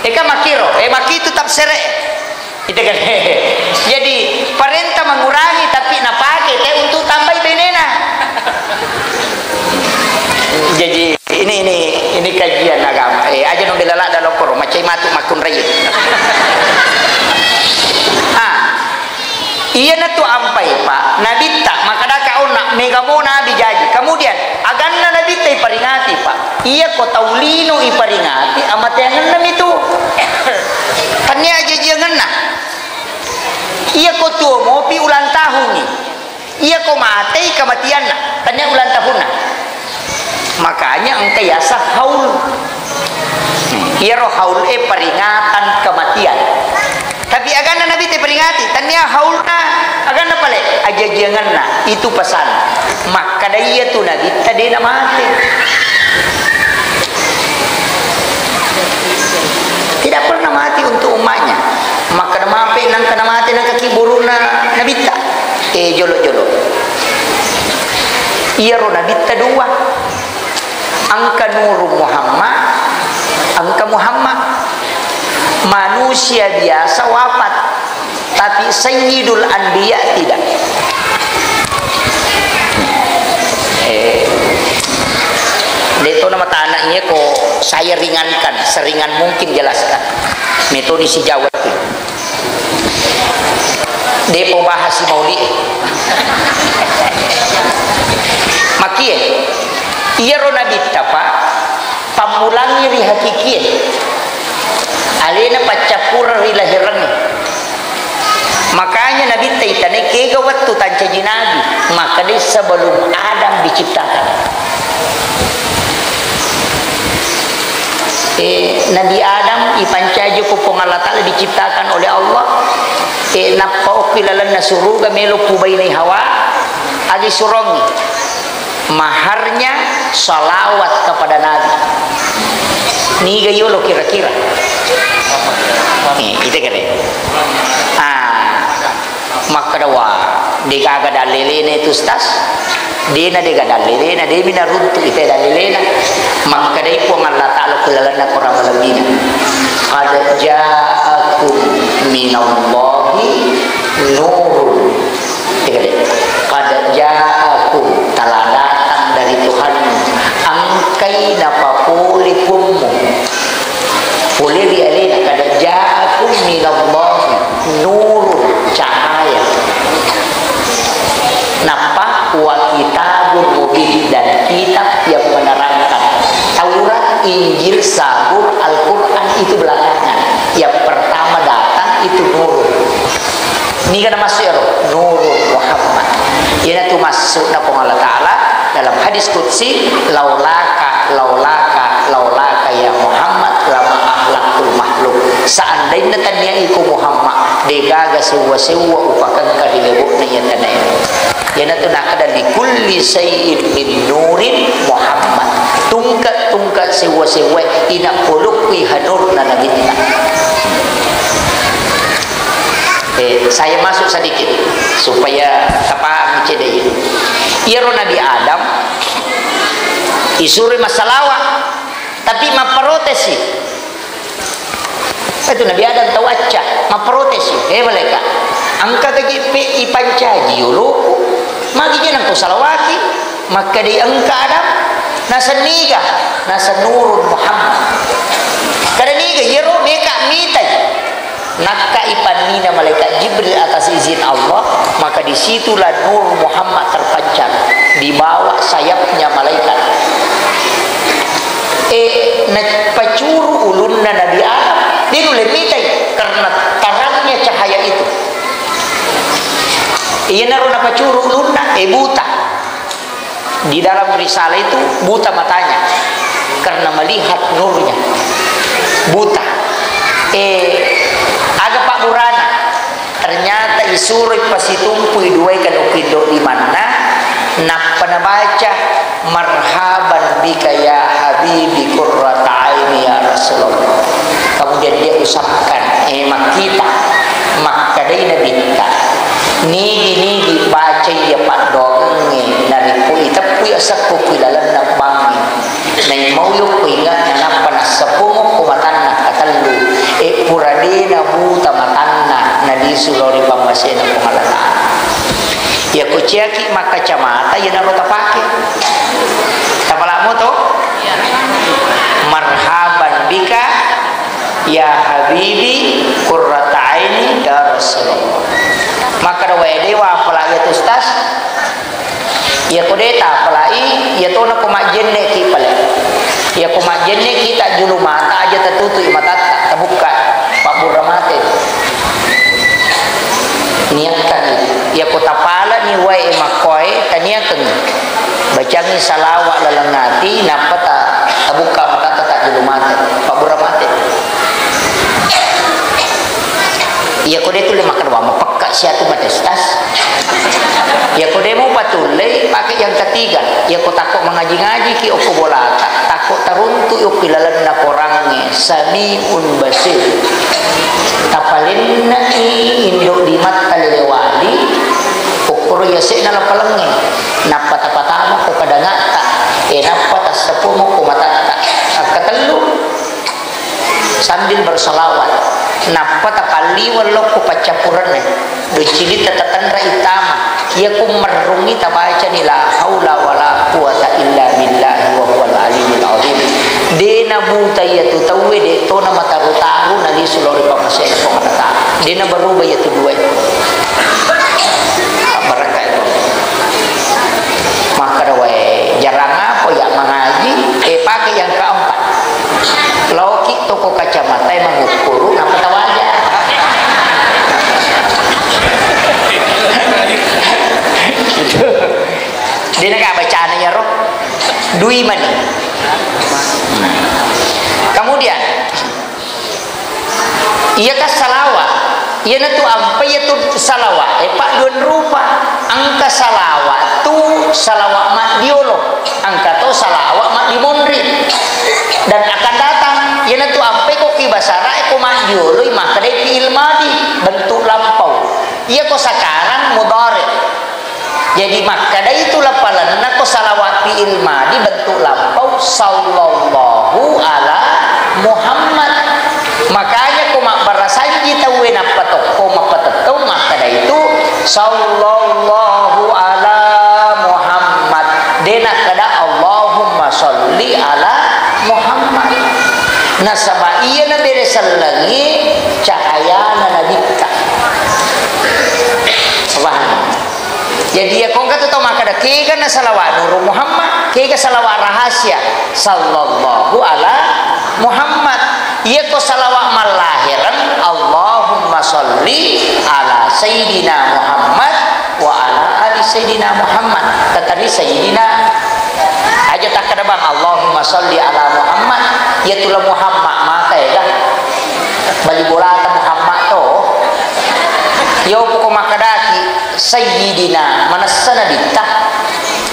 Eh, kan makiro. Eh, maki tetap sere. Itu kan. Jadi, perintah mengurangi, tapi napake te untuk tambahi benena. Jadi, ini, ini, ini kajian agama. Eh, aja no bela lada lokoro, macai matu makunrai. Ah, Iyanatu ampai, Pak, Nabitta, makkadaka onna, mega mo Nabi jaji. Kemudian, aganna Nabitta iparingati, Pak. Iya ko tau lino iparingati, amateangenna mitu. Tania ajajiangenna. Iya ko tuo mopi ulang tahunni. Iya ko matei kematianna. Tania ulang tahunna. Makanya engka yasa haul. Iyaro haul e peringatan kematian. Tapi aganna Nabitta iperingati, tania haulna, aganna pale, ajajiangenna, itu pesan. Makkada iyatu Nabitta de namate. Tidak pernah mati untuk umatnya. Makkada mape nangka namate nangka kiburuna Nabitta. Eh, jolo-jolo. Iyaro Nabitta dua. Engka Nurung Muhammad, engka Muhammad. Manusia biasa wafat, tapi Sayyidul Anbiya tidak. Eh, de to nama tanah iya ko saya ringankan, seringan mungkin jelaskan. Metode si Jawa itu. Depo bahas si Mauli. Makie, iyaro Nabitta, Pak, pammulangi ri hakikie. Alena paccappureng ri lahirengnge. Makanya Nabitta itanai kega wettu tancaji nabi, makkedai sebelum Adam diciptakan. Eh, Nabi Adam ipancaji ko Puang Allah Ta'ala diciptakan oleh Allah. Eh, nappa okki lalenna suruga melo pubainai Hawa. Agi surongi. Maharnya salawat kepada Nabi. Niga yolo kira-kira? Eh, ite kere. Ah. Makkeda, "Wa, degaga dallelena itu, Ustaz?" Dena dega dallelena, demi naruntu ite dallelena. Makkedai Puang Allah Ta'ala ku lalenna Quran malemmina, "Qad ja'akum minallahi nurun." Dega de. "Qad ja'akum," telah datang dari Tuhanmu, engkai napapole Puangmu. Pole ri alena, "Qad ja'akum minallahi nurun," cahaya. Itu belakangan. Yang pertama datang itu nurun. Niga namassu iyaro? Nurun Muhammad. Iyanatu massu'na Puang Allah Ta'ala dalam hadis qudsi, "Laulaka, laulaka, laulaka ya Muhammad, lama ahlaktul makhluk." Seandainna tania iko Muhammad, degaga sewwa-sewwa upakengka ri lebo'na iya tanae. Iyanatu nakkeda, "Likulli syai'in min nurin Muhammad." Tungke-tungke sewwa-sewwae ina polokki ha nurna Nabitta. Eh, saya masuk sedikit supaya tapahami cedde. Iyaro Nabi Adam isuroi massalawa, tapi mapprotesi. Itu Nabi Adam tau acca, mapprotesi. Eh, malaika, engka gaji pe ipancaji yoloku, magi je nangko salawaki, makkedai engka Adam, naseng niga, naseng nurun Muhammad. Kada niga, iyaro meka mitai. Nakkai pannina malaikat Jibril atas izin Allah, maka disitulah Nur Muhammad terpancar, di bawah sayapnya malaikat. Eh, napacuru ulunna Nabi Adam, dia nulle mitai karena terangnya cahaya itu. Iyanaro napacuru ulunna, eh, buta. Di dalam risalah itu buta matanya karena melihat nurnya. Buta. Eh, aga pabburana? Ternyata isuroi pasitumpui duae kanu kindo limanna, nappa nabaca, "Marhaban bika ya habibi qurrata aini ya Rasulullah." Kemudian dia usapkan, eh, makkita, makkedai Nabitta, "Nigi-nigi bacai iya paddoangengnge, narekko iteppui asekku ku ilalenna bangnge, naimau yokko inge'na, nappa nassepungukko matanna katellu, eh, pura de nabuta matanna, nalisu lao ri pammasena Puang Allah Ta'ala." Iyako ciaki makkacamata, iyanaro tapake. Tapalamo to? Marhaban bika ya habibi qurrata aini ya Rasulullah. Makkeda wae, dewa apalagi tu ustaz. Iyako de tapalai, iyatona ko majjenneki pale. Iyako majjenneki tajjulu mata aja tatutui matatta, tabukka, pabburra mate. Niakkangngi. Iyako tapalani wae makkoe, taniakkangngi. Bacangngi salawat laleng ati, nappa ta-, tabukka matatta tajjulu mate, pabburra mate. Iyako de tulle makkeda, "Wa mapekka siatu mate, Ustaz." Iyako de mupatullei, pake yang ketiga. Iyako takko mangaji-ngajiki okko bolata, takko taruntu okko ilalenna korangnge, Samiun Basir. Tapalennai indo limatta lelewali, okkoro yase'na lapalengnge, nappa tapatama ko kadangatta, e, nappa tassepumo ko matatta. Akkatellu, sambil bersolawat, nappa tapalliweng lokko paccappurenna, doccilitta tatenra ittama. Iyako merrungngi tabacani la haula wala quwata illa billahi wa huwal aliyul azim. De nabuta iyatu tauwe, de tona mataru-taru nalisu lao ri pammasena Puang Allah Ta'ala. De nabaruba iyatu duae. Barakka itu. Makkeda wae, jarang apa ya mangaji, eh, pakai yang keempat. Laoki toko kacamata e mangukkuru, nappa tawaja. Dena ka bacana iyaro. Dui mani. Kemudian, iyaka salawat, iyanatu ampai iyatu salawat, eh, padduan rupa. Engka salawat tu salawat maddiolo. Engka to salawat maddimonri. Dan akan datang, iyanatu ampai ko ki basara e ko maddioloi makkedai fi'il madi, bentuk lampau. Iyako sakarang mudhari. Jadi makkedai tu lapalenna ko salawat fi'il madi bentuk lampau, sallallahu ala Muhammad. Makanya ko mabbarasanji tauwe nappa tokko mappatettong makkeda itu, "Sallallahu ala Muhammad." De nakkeda, "Allahumma salli ala Muhammad." Nasaba iya nabere sellengi cahayana nabitta. Paham? Jadi, iya kongka tu tau makkeda, kega na salawat Nurul Muhammad, kega salawat rahasia, sallallahu ala Muhammad. Iyako salawat mallahireng, Allahumma sholli ala Sayyidina Muhammad wa ala ali Sayyidina Muhammad. Tatari Sayyidina. Aja takkeda bang, Allahumma sholli ala Muhammad. Iyatu la Muhammad maka ega. Bali bolata Muhammad to. Yo poko makkedaki Sayyidina, manessa nabitta.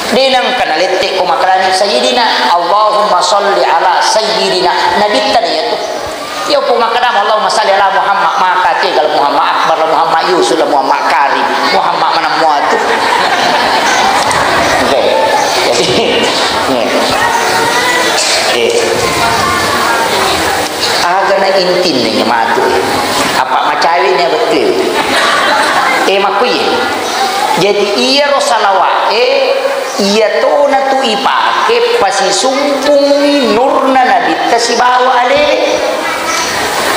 De nengka nalette ko makkedani Sayyidina, Allahumma sholli ala Sayyidina. Nabitta iyatu. Iya, ko makkedama, "Allahumma shalli ala Muhammad," maka tega la Muhammad Akbar, la Muhammad Yusuf, la Muhammad Karim, Muhammad maneng mua tu. Oke. Jadi, iya. Eh. Aga na intinna nya matu. Apa macawe nya betul. Eh, makkuye. Jadi, iyaro salawat, eh, Iyatona tu ipake pasisumpungngi nurna Nabitta sibawa alewe.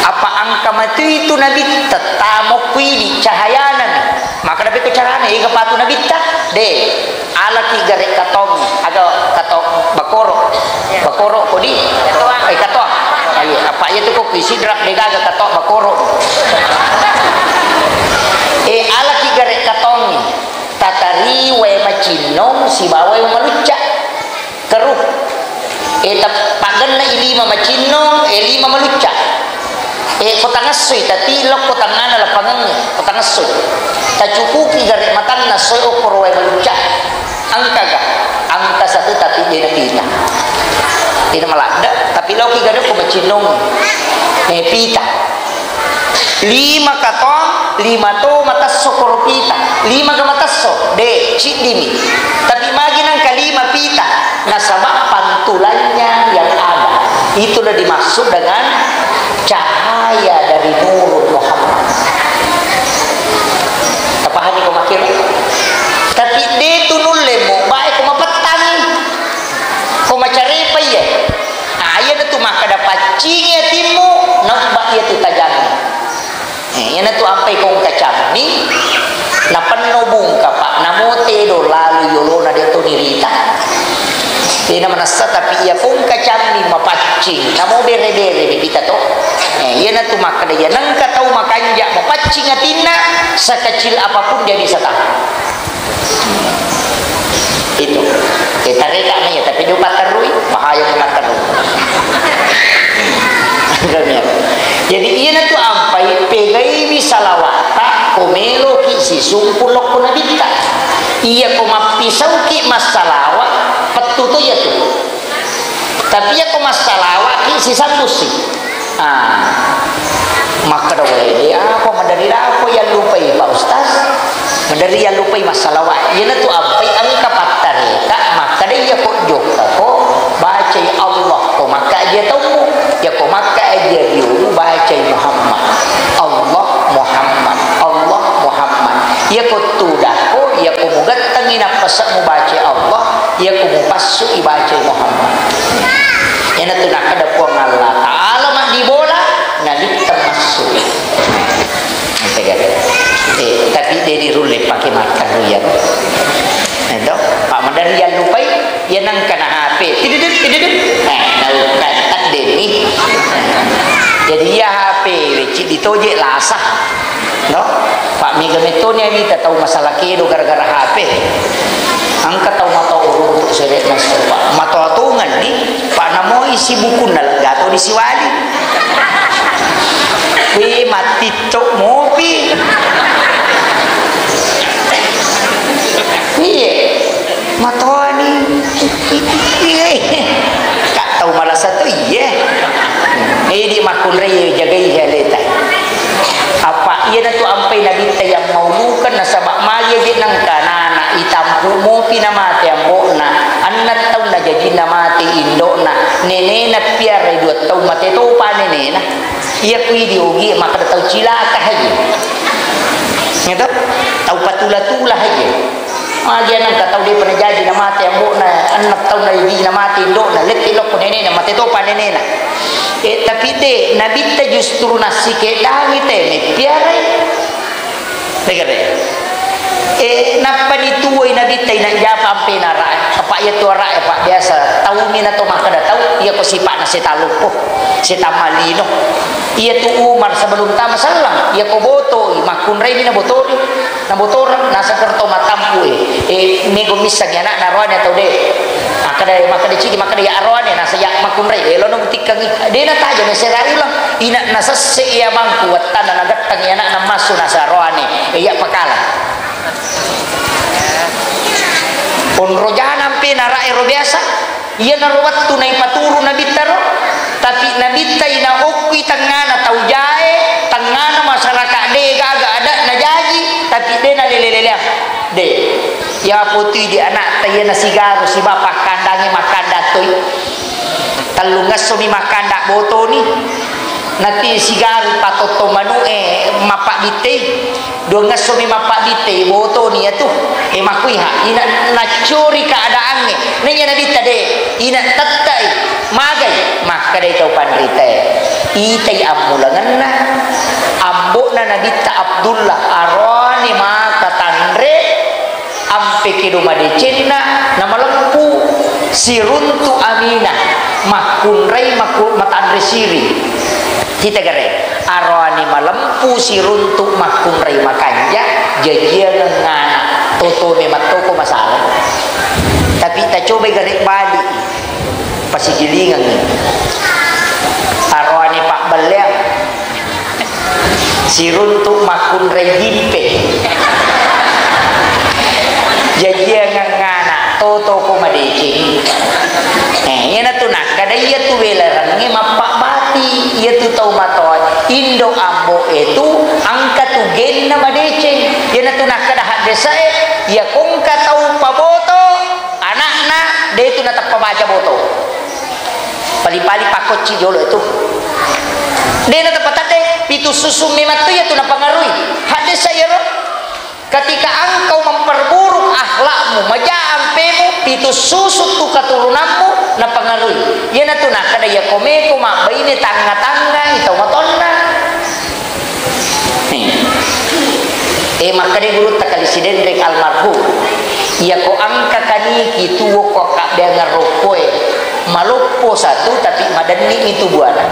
Apa engka matui tu Nabitta tamo kuidi cahayanami. Maka nape ko carana ega patu Nabitta? De, alaki gare katong, aga katong bakoro. Bakoro kodi? Eh, katoang. Ayo, apa iya tu ko kui sidrap de gaga katoang bakoro. Eh, alaki gare katongngi. Tatari wae macinnong sibawa wae malucca. Keruh. E, tap-, paggenna i lima macinnong, e, lima malucca. E, ko tangessoi, tati lokko tangngana lapangengnge, ko tangessoi. Tacukuki gare matanna soe okkoro wae malucca. Engkaga? Engka satu tapi de napita. De namaladde, tapi loki gare ko macinnong. E, pita. Lima katong, lima to matesso koropita. Lima ga matesso? De, ciddimi. Tapi magi nangka lima pita? Nasaba pantulannya yang ada. Itulah dimaksud dengan cahaya dari Nurul Muhammad. Tapahami ko makkeda? Tapi de tu nulle mo bae ko mapettangi. Ko macarepa iya. Ah, iyanatu makkeda paccingi atimmu, naubba iyatu tajangnge. Eh, iyanatu ampai ko engka cammi, napenno bungka, Pak, namo tedo lalu yolona de to nirita. Dena manessa, tapi iya ko engka cammi mapaccing, namo bere-bere dipita to. Eh, iyanatu makkeda iya nengka tau makanja mapaccing atinna, sekecil apapun dia bisa tahan. Itu. Eh, tareka na iya, tapi dia patterui, bahaya ko matteru. Jadi, iyanatu ampai pegaiwi salawatta ko meloki sisumpu lokko nabitta. Iya ko mappisauki massalawa, pettu to iyatu. Tapi iya ko massalawaki sisambusi. Ah, makkeda wae, "De apa maderri lako yallupai, Pak Ustaz? Maderri yallupai massalawa." Iyanatu ampai engka pattareka, makkeda iya ko jokkako, bacai Allah, ko makkaji taummu, iya ko makkaji biomu, bacai Muhammad. Allah Muhammad, Allah Muhammad. Iya ko tudakko, iya ko mugettengi nappase'mu bacai Allah, iya ko mupassui bacai Muhammad. Iyanatu nakkeda Puang Allah Ta'ala maddibola, nabitta massu. Eh, tapi de dirulle pake matteru iyaro. Eh, to, Pak, maderri yallupai, iya nengka na H P. Tididit, tididit. Eh, nallupai, taddenni. Jadi iya H P, wecci ditoje lasa. No? Pak, mega metoni arita tau masalah kedo gara-gara H P. Engka tau matoa uruntu sere master, Pak. Matoa tongenni, Pak, namoi si bukunna lega to disiwali. Wih, matitto mopi. Iya. Matoani. Ka tau malasa to iye. Idi makkunrai jagai aleta. Apa iyanatu ampai nabitta yang maulukan nasaba magi aje nangka nana itampu mopi namate ambo'na. Annang taunna jajinna mate indo'na. Nenena piarai dua taung mate topa nenena. Iya kui diogi makkeda tau cilaka haji. Gitu? Tau patula-tula haji. Magi nangka tau depa najaji namate ambo'na, enneng taung najaji namate indo'na, lettu lokko nenena, mate topa nenena. Eh, tapi de, nabitta justru nassikeddangi te, meppiarai. Tegare. Eh, nappani tuwoi Nabitta ina japa ampe nara. Apa iya tu ara, apa biasa. Taumi na to makkeda tau, iya ko sipa'na setang loppo, setang malino. Iya tu Umar sebelum tama sallang, iya ko botoi, makkunrai ni na botori. Na botora, nasakar to matampu e. Eh, mego missangi anakna aroane atau de. Makkeda, makkeda cidi, makkeda ya aroane, nasa ya makkunrai. Eh, lono mutikkangi. De na taja mesera ulang. Ina nasesse iya mangku, wattanna nagattangi anakna massu nasa aroane. Eh, ya pakala. Onrojana ampe nara ero biasa. Iyanaro wettu naipaturu Nabitta ro, tapi Nabitta inaokkui tengngana tau jae, tengngana masyarakat de gaga adatna jaji, tapi de nalele-leleang. De. Iya potui di anakta iya nasigaru siba pakkandangi makkanda toi. Tellungessomi makkanda botoni. Nati sigaru patotto manu'e mappabittei. Duangessomi mappabittei, botoni iyatu. E, makkuiha, ina naccori keadaangnge. Naiya Nabitta de, ina tettai, magai, makkedai tau panritae. Itai ammulangenna, ambo'na Nabitta Abdullah, aroane maka tanre, ampe kedo madecenna, namaleppu siruntu Aminah, makkunrai makku-, matanre siri. Kita gare, aroane malempu siruntu makkunrai makanja, jajiangeng ana, toto memang toko masalah. Tapi tacobai gare bali, pasigilingengi. Aroane pabbelleang, siruntu makkunrai jimpe. Jajiangeng ana, toto ko madeceng. Eh, iyanatu nakkeda iyatu welarengnge mappabbati, iyatu tau matoa, indo ambo e tu engka tu genna madeceng. Iyanatu nakkeda haddesae, iya kongka tau paboto anakna, de tu nateppa baca boto. Pali-pali pakkocci jolo itu. De nateppa tadde, pitu susu memang tu iyatu napangarui. Haddesa iyaro. Ketika engkau memperburuk akhlakmu, maja ampemu, pitu susu tu keturunanmu napangarui. Iyanatu nakkeda iya komeko mabbaine tangnga-tangngai tau matonna. Nih. Eh, makkeda gurutta Kali Sidenreng almarhum, iya ko engka kaniki tuwo ko akkabbeangeng rokkoe, maloppo satu tapi madenni mi tu buana.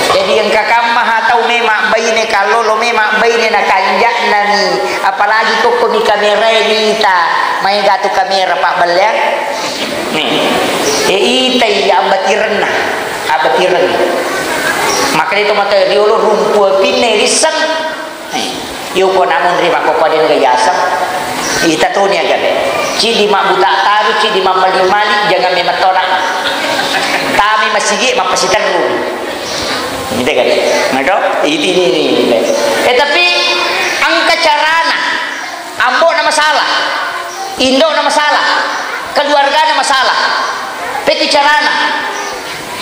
Jadi engka kamma ha tau memang baine kallolo, memang baine na kanja'na mi, apalagi kokko mi kamerae nita, maega tu kamera pabbelleang. Nih, e itai abbatirenna, abbatireng. Makkeda to mata riolo rumpu apinna risseng. Iyo ko namun ri makkopaden ga yaseng. Ita toni aga. Cidi mabbuta taru, cidi mammali-mali, jangan memettona. Tami masigi mappasiterru. Gitu kan? Nado? Iti ini, ini, ini. Eh, tapi engka carana. Ambo'na masalah, indo'na masalah, keluargana masalah. Peti carana.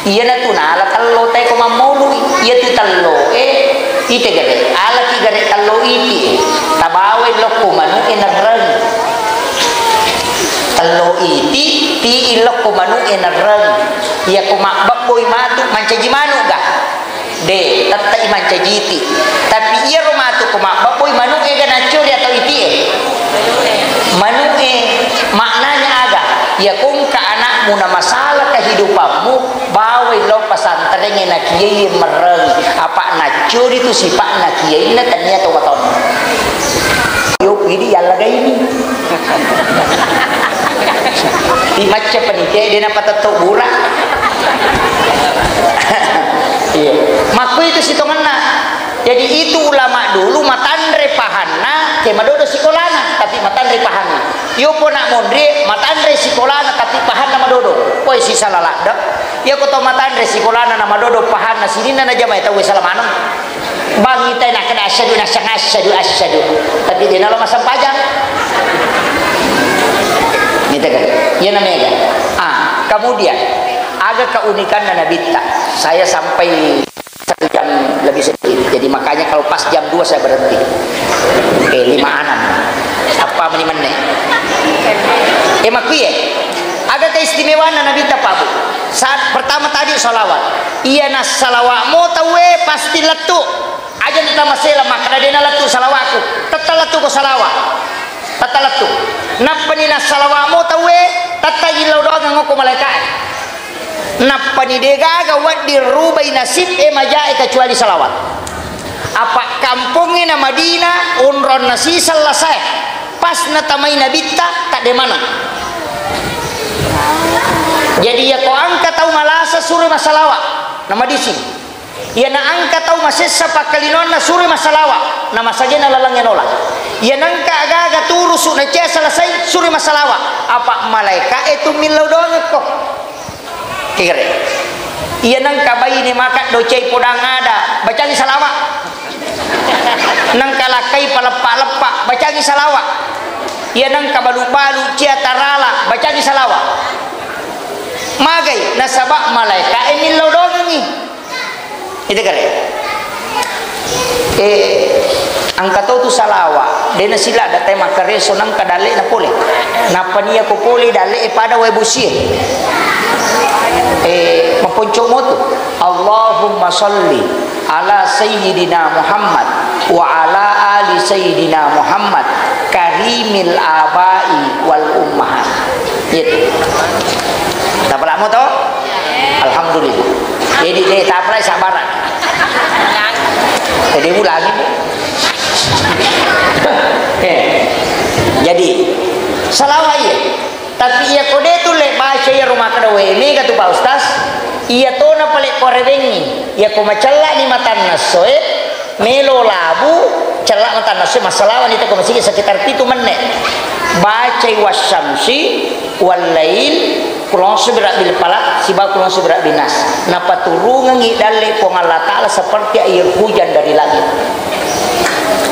Iyanatu nala tello tae ko mammaului. Iyatu tello e, ite gare, alaki gare tello iti e. Tabawai lokko manu e nerreng. Tello iti, pi lokko manu e nerreng. Iya ko mabbebboi matu mancaji manu ga. De, tettai mancajiti. Tapi iyaro matu ko mabbabboi manu'e ga naccori atau itie? Manu'e, maknanya aga? Iya kongka anakmu na masalah kehidupanmu, bawai lao pesantrengnge nakiai merreng. Apa naccori tu sipa'na kiainna tania tau matonna. Yo, idi yallagaini. Imacca panitia de napatetto bura. Iya. Makku itu sitongenna. Jadi itu ulama dulu matanre pahanna, ke madodo sikolana, tapi matanre pahanna. Yo pona monri matanre sikolana, tapi pahanna madodo. Poi sisala ladde. Iya ko to matanre sikolana na madodo pahanna sininna na jamai tau sala maneng. Bang ita nakkeda asyhadu, nassang asyhadu, asyhadu. Tapi de nalo massempajang. Gitu kan? Iya namanya kan? Ah, kemudian aga keunikanna Nabitta. Saya sampai satu jam lebih sedikit. Jadi makanya kalau pas jam dua saya berhenti. Eh, lima enam. Apa meni menne? Eh, makkuye. Aga keistimewaanna Nabitta, Pak Bu? Saat pertama tadi salawat. Iya na salawat mo tauwe pasti lettu. Aja ni Namasela makkeda, "De' nalettu salawa'ku." Tette lettuko salawa'. Tette lettu. Nappani nassalawa'mo tauwe, tette illau doangeng okko malaeka'e. Nappani de' gaga wedding rubai nasib e majae kecuali salawat. Apa' kampongnge na Madinah, onronna siseng lasae. Pas natamai nabitta, tadde maneng. Jadi, iyako engka tau malasa, suroi massalawa', namadising. Iyana engka tau masessa pakkalinoanna, suroi massalawa', namasagena lalengnge nola. Iyana engka aga-aga turusu' nacia selesai, suroi massalawa'. Apa' malaeka'e tu millau doangekko. Kegere. Iyana engka baine maka docai podang ada, bacangi salawa'. Nengka lakkai paleppa-leppa, bacangi salawa'. Iyana engka balu-balu cia tarala, bacangi salawa'. Magai, nasaba' malaeka'e millau doangengngi. Itu kare. Eh, engka to tu salawa', de' nasilada' tai makkareso nengka dalle'na pole. Nappa nia ko pole dalle'e pada wae bosie. Eh, maponco motu. Allahumma salli ala sayyidina Muhammad wa ala ali sayyidina Muhammad karimil abai wal ummahat. Itu. Tapalamo to? Alhamdulillah. Jadi de' tapalai sabaran. Jadi ulangi. Eh. Jadi salawa' iya. Tapi iyako de' tulle baca iyaro makkeda, "We, mega tu, Pak Ustaz." Iya tona pale' ko rewengngi. Iyako macella'ni matanna essoe, melo labu, cella' matanna essoe, massalawa'ni te ko masigi sekitar pitu menne'. Bacai wasyamsi, wallail, kulonsu birabbil falaq, sibawa kulonsu birabbin nas. Napaturungengngi dalle' Puang Allah Ta'ala seperti air hujan dari langit.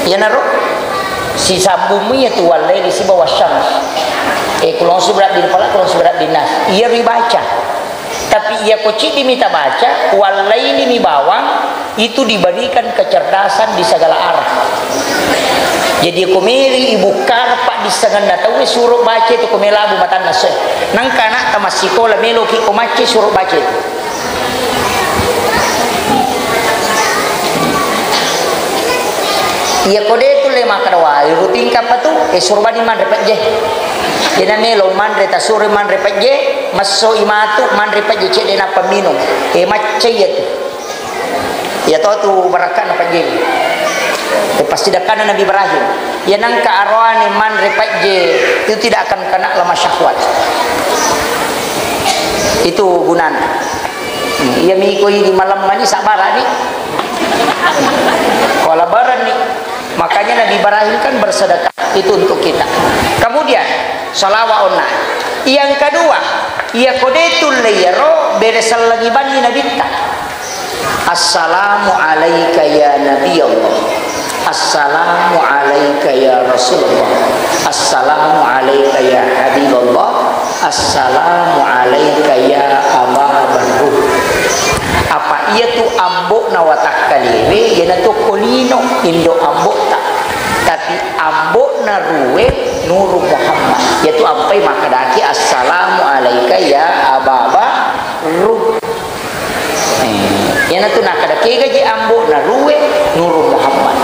Iyanaro sisambung iya tu wallaili sibawa wasyams. Eh, kulonsu birabbil falaq, kulonsu birabbin nas. Iya ribaca. Tapi iya ko ciddi mita baca, wallaili mi bawang, itu diberikan kecerdasan di segala arah. Jadi ko meri ibu karpa di sengenna tauwe suro baca itu ko melabu matanna se. Nangka anakta massikola meloki ko macce suro baca itu. Iya ko de' tulle makkeda, "Wah, rutingka apa tu?" Eh, suro bani manre pejje. Dena melo manre, tasuro manre pejje, massoi matu manre pejje cedde nappa minum. Eh, macca iya tu. Iya to tu barakkana pejje. Eh, pasti dakkana Nabi Ibrahim. Iya nangka aroane manre pejje itu tidak akan kena lemah syahwat. Itu gunana. Iya miko idi malam mani sabarani. Kola barani. Makanya Nabi Ibrahim kan bersedekah itu untuk kita. Kemudian salawat onna. Yang kedua, iya ko de' tulle iyaro bere sellengi banni nabitta. Assalamu alaika ya Nabi Allah. Assalamu alaika ya Rasulullah. Assalamu alaika ya Habiballah. Assalamu alaika ya Aba Barru. Apa iya tu ambo'na watakkalewe, iyanatu ko lino, indo ambo'ta. Tapi ambo'na ruwe Nuru Muhammad. Iyatu ampai makkedaki, "Assalamu alaika ya Aba Barru." Eh, iyanatu nakkeda kegaji ambo'na ruwe Nuru Muhammad.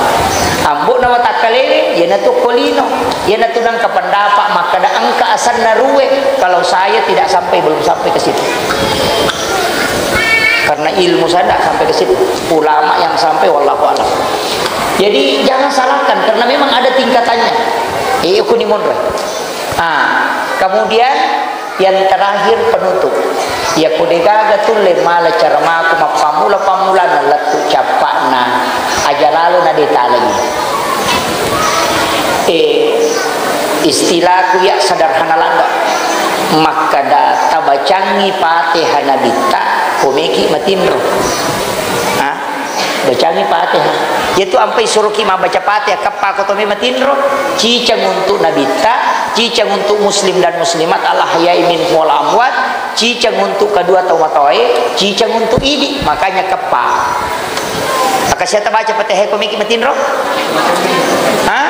Ambo'na watakkalewe, iyanatu ko lino. Iyanatu nengka pendapat makkeda engka asenna ruwe, kalau saya tidak sampai, belum sampai ke situ. Karena ilmu saya tidak sampai ke situ. Ulama yang sampai, wallahu a'lam. Jadi jangan salahkan, karena memang ada tingkatannya. Eh, kuni monro. Ah, kemudian yang terakhir, penutup. Iya ko degaga tulle mala caramaku mappammula-pammulana lettu cappa'na aja lalo na de talagi. Eh, istilaku iya sederhana ladde. Makkeda tabacangi Fatihah nabitta, komeki matinro. Ah, Bacangi Fatihah. Iyatu ampai suroki mabbaca Fatihah, keppa ko to me matinro, ciceng untuk nabitta, ciceng untuk muslim dan muslimat, al ahya'i minhum wal amwat, ciceng untuk kedua tau matoae, ciceng untuk idi, makanya keppa. Maka siata baca Fatihah ko meki matinro? Ha?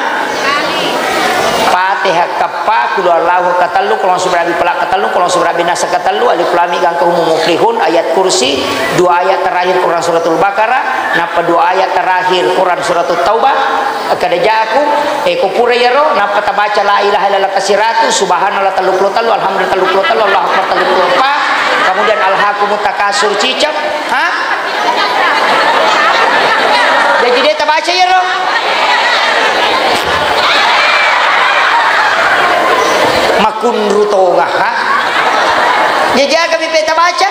Fatihah kappa, Qul huwallahu katellu, Qul a'udzu birabbil falaq katellu, Qul a'udzu birabbin nas katellu, Alif Lam Mim gangka humul muflihun, ayat kursi, dua ayat terakhir Quran Suratul Baqarah, nappa dua ayat terakhir Quran Suratul Taubah, kada jaku, eh, ko pura iyaro, nappa tabaca la ilaha illallah kasiratu, subhanallah telluppulo tellu, alhamdulillah telluppulo tellu, Allahu akbar telluppulo eppa, kemudian alhaakumut takasur cicak, ha? Jaji de' tabaca iyaro. Makunru tonga, ha? Jaji aga mi pe tabaca?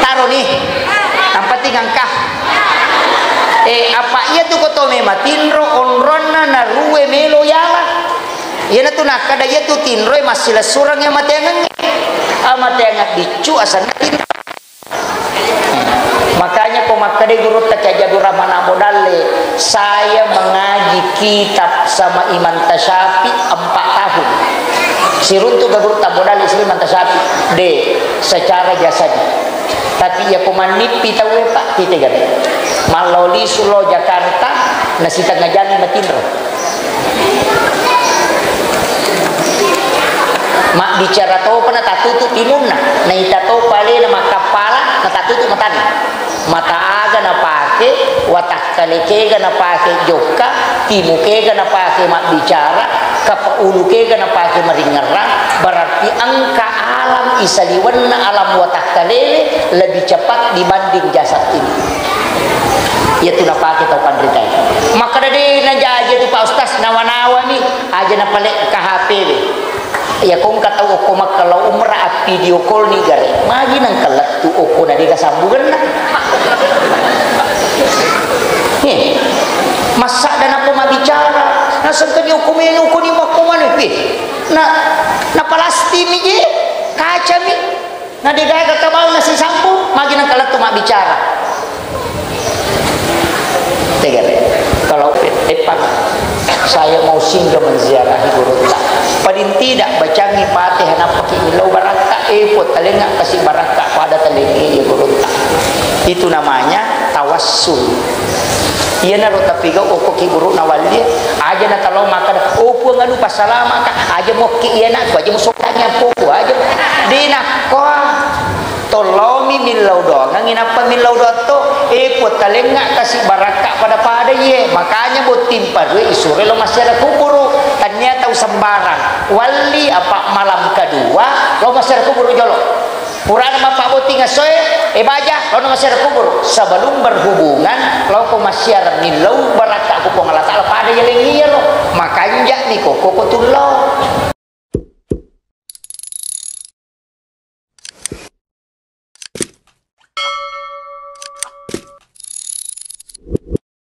Taro ni. Yang penting engka. Eh, apa iya tu ko to me matinro onronna narue melo yala. Iyana tu nakkada iya tu tinroe massilessureng iya mateangengnge. Ah, mateangeng biccu asenna tinro. Makanya ko makkeda gurutta Kiai Haji Abdul Rahman Ambo Dalle, "Saya mengaji kitab sama Imam Tasyafi empat tahun." Siruntu ga gurutta Ambo Dalle, siruntu Imam Tasyafi, de, secara jasadi. Tapi iya ko mannippi tauwe, Pak, tite gare. Mallao lisu lao Jakarta, na sitengnga jami matinro. Mabbicara topa na tatutu timunna, naita topa alena makkappala na tatutu matanna. Mata aga napake, watakkale kega napake jokka, timu kega napake mabbicara, kapa ulu kega napake maringerrang, berarti engka alam isaliwenna alam watakkalele lebih cepat dibanding jasad ini. Iyatu napake tau panritae. Makkeda de' najaji tu Pak Ustaz, nawa-nawami aja napalekka H P we. Iya ko engka tau okko makkellau umrah, a video call ni gare. Magi nengka lettu okko na dega sambungenna. Eh, massada nappa mabbicara, nasengkani okko menu ko ni makko mane. Eh, na, na palasti mi je, kaca mi. Na degaga kabalna sisambung, magi nengka lettu mabbicara. Tegere, kalau eppa, saya mau singgah menziarahi gurutta. Paling tidak bacangi Fatihah nappaki millau barakka, eh, Puang talengnga kasi barakka pada talengnge iya gurutta. Itu namanya tawassul. Iyanaro tapigau okko ki guruna walli, aja na talo makkeda, "Oh, Puang, anu passalamaka," aja mokki iyanakku, aja musokangi appoku, aja. Dena koa. Tollaomi millau doangengngi nappa millau doatto. Eh, Puang talengnga kasi barakka pada-pada iye. Makanya botting parue isuro lo massiara kuburu. Tania tau sembarang. Walli apa malam kedua lo massiara kuburu jolo. Purana mappabotting essoe, eh, baja, lo massiara kuburu. Sebelum berhubungan, lo ko massiara millau barakka ku Puang Allah Taala pada iyalengngi iyaro. Makanja ni koko ko tullo.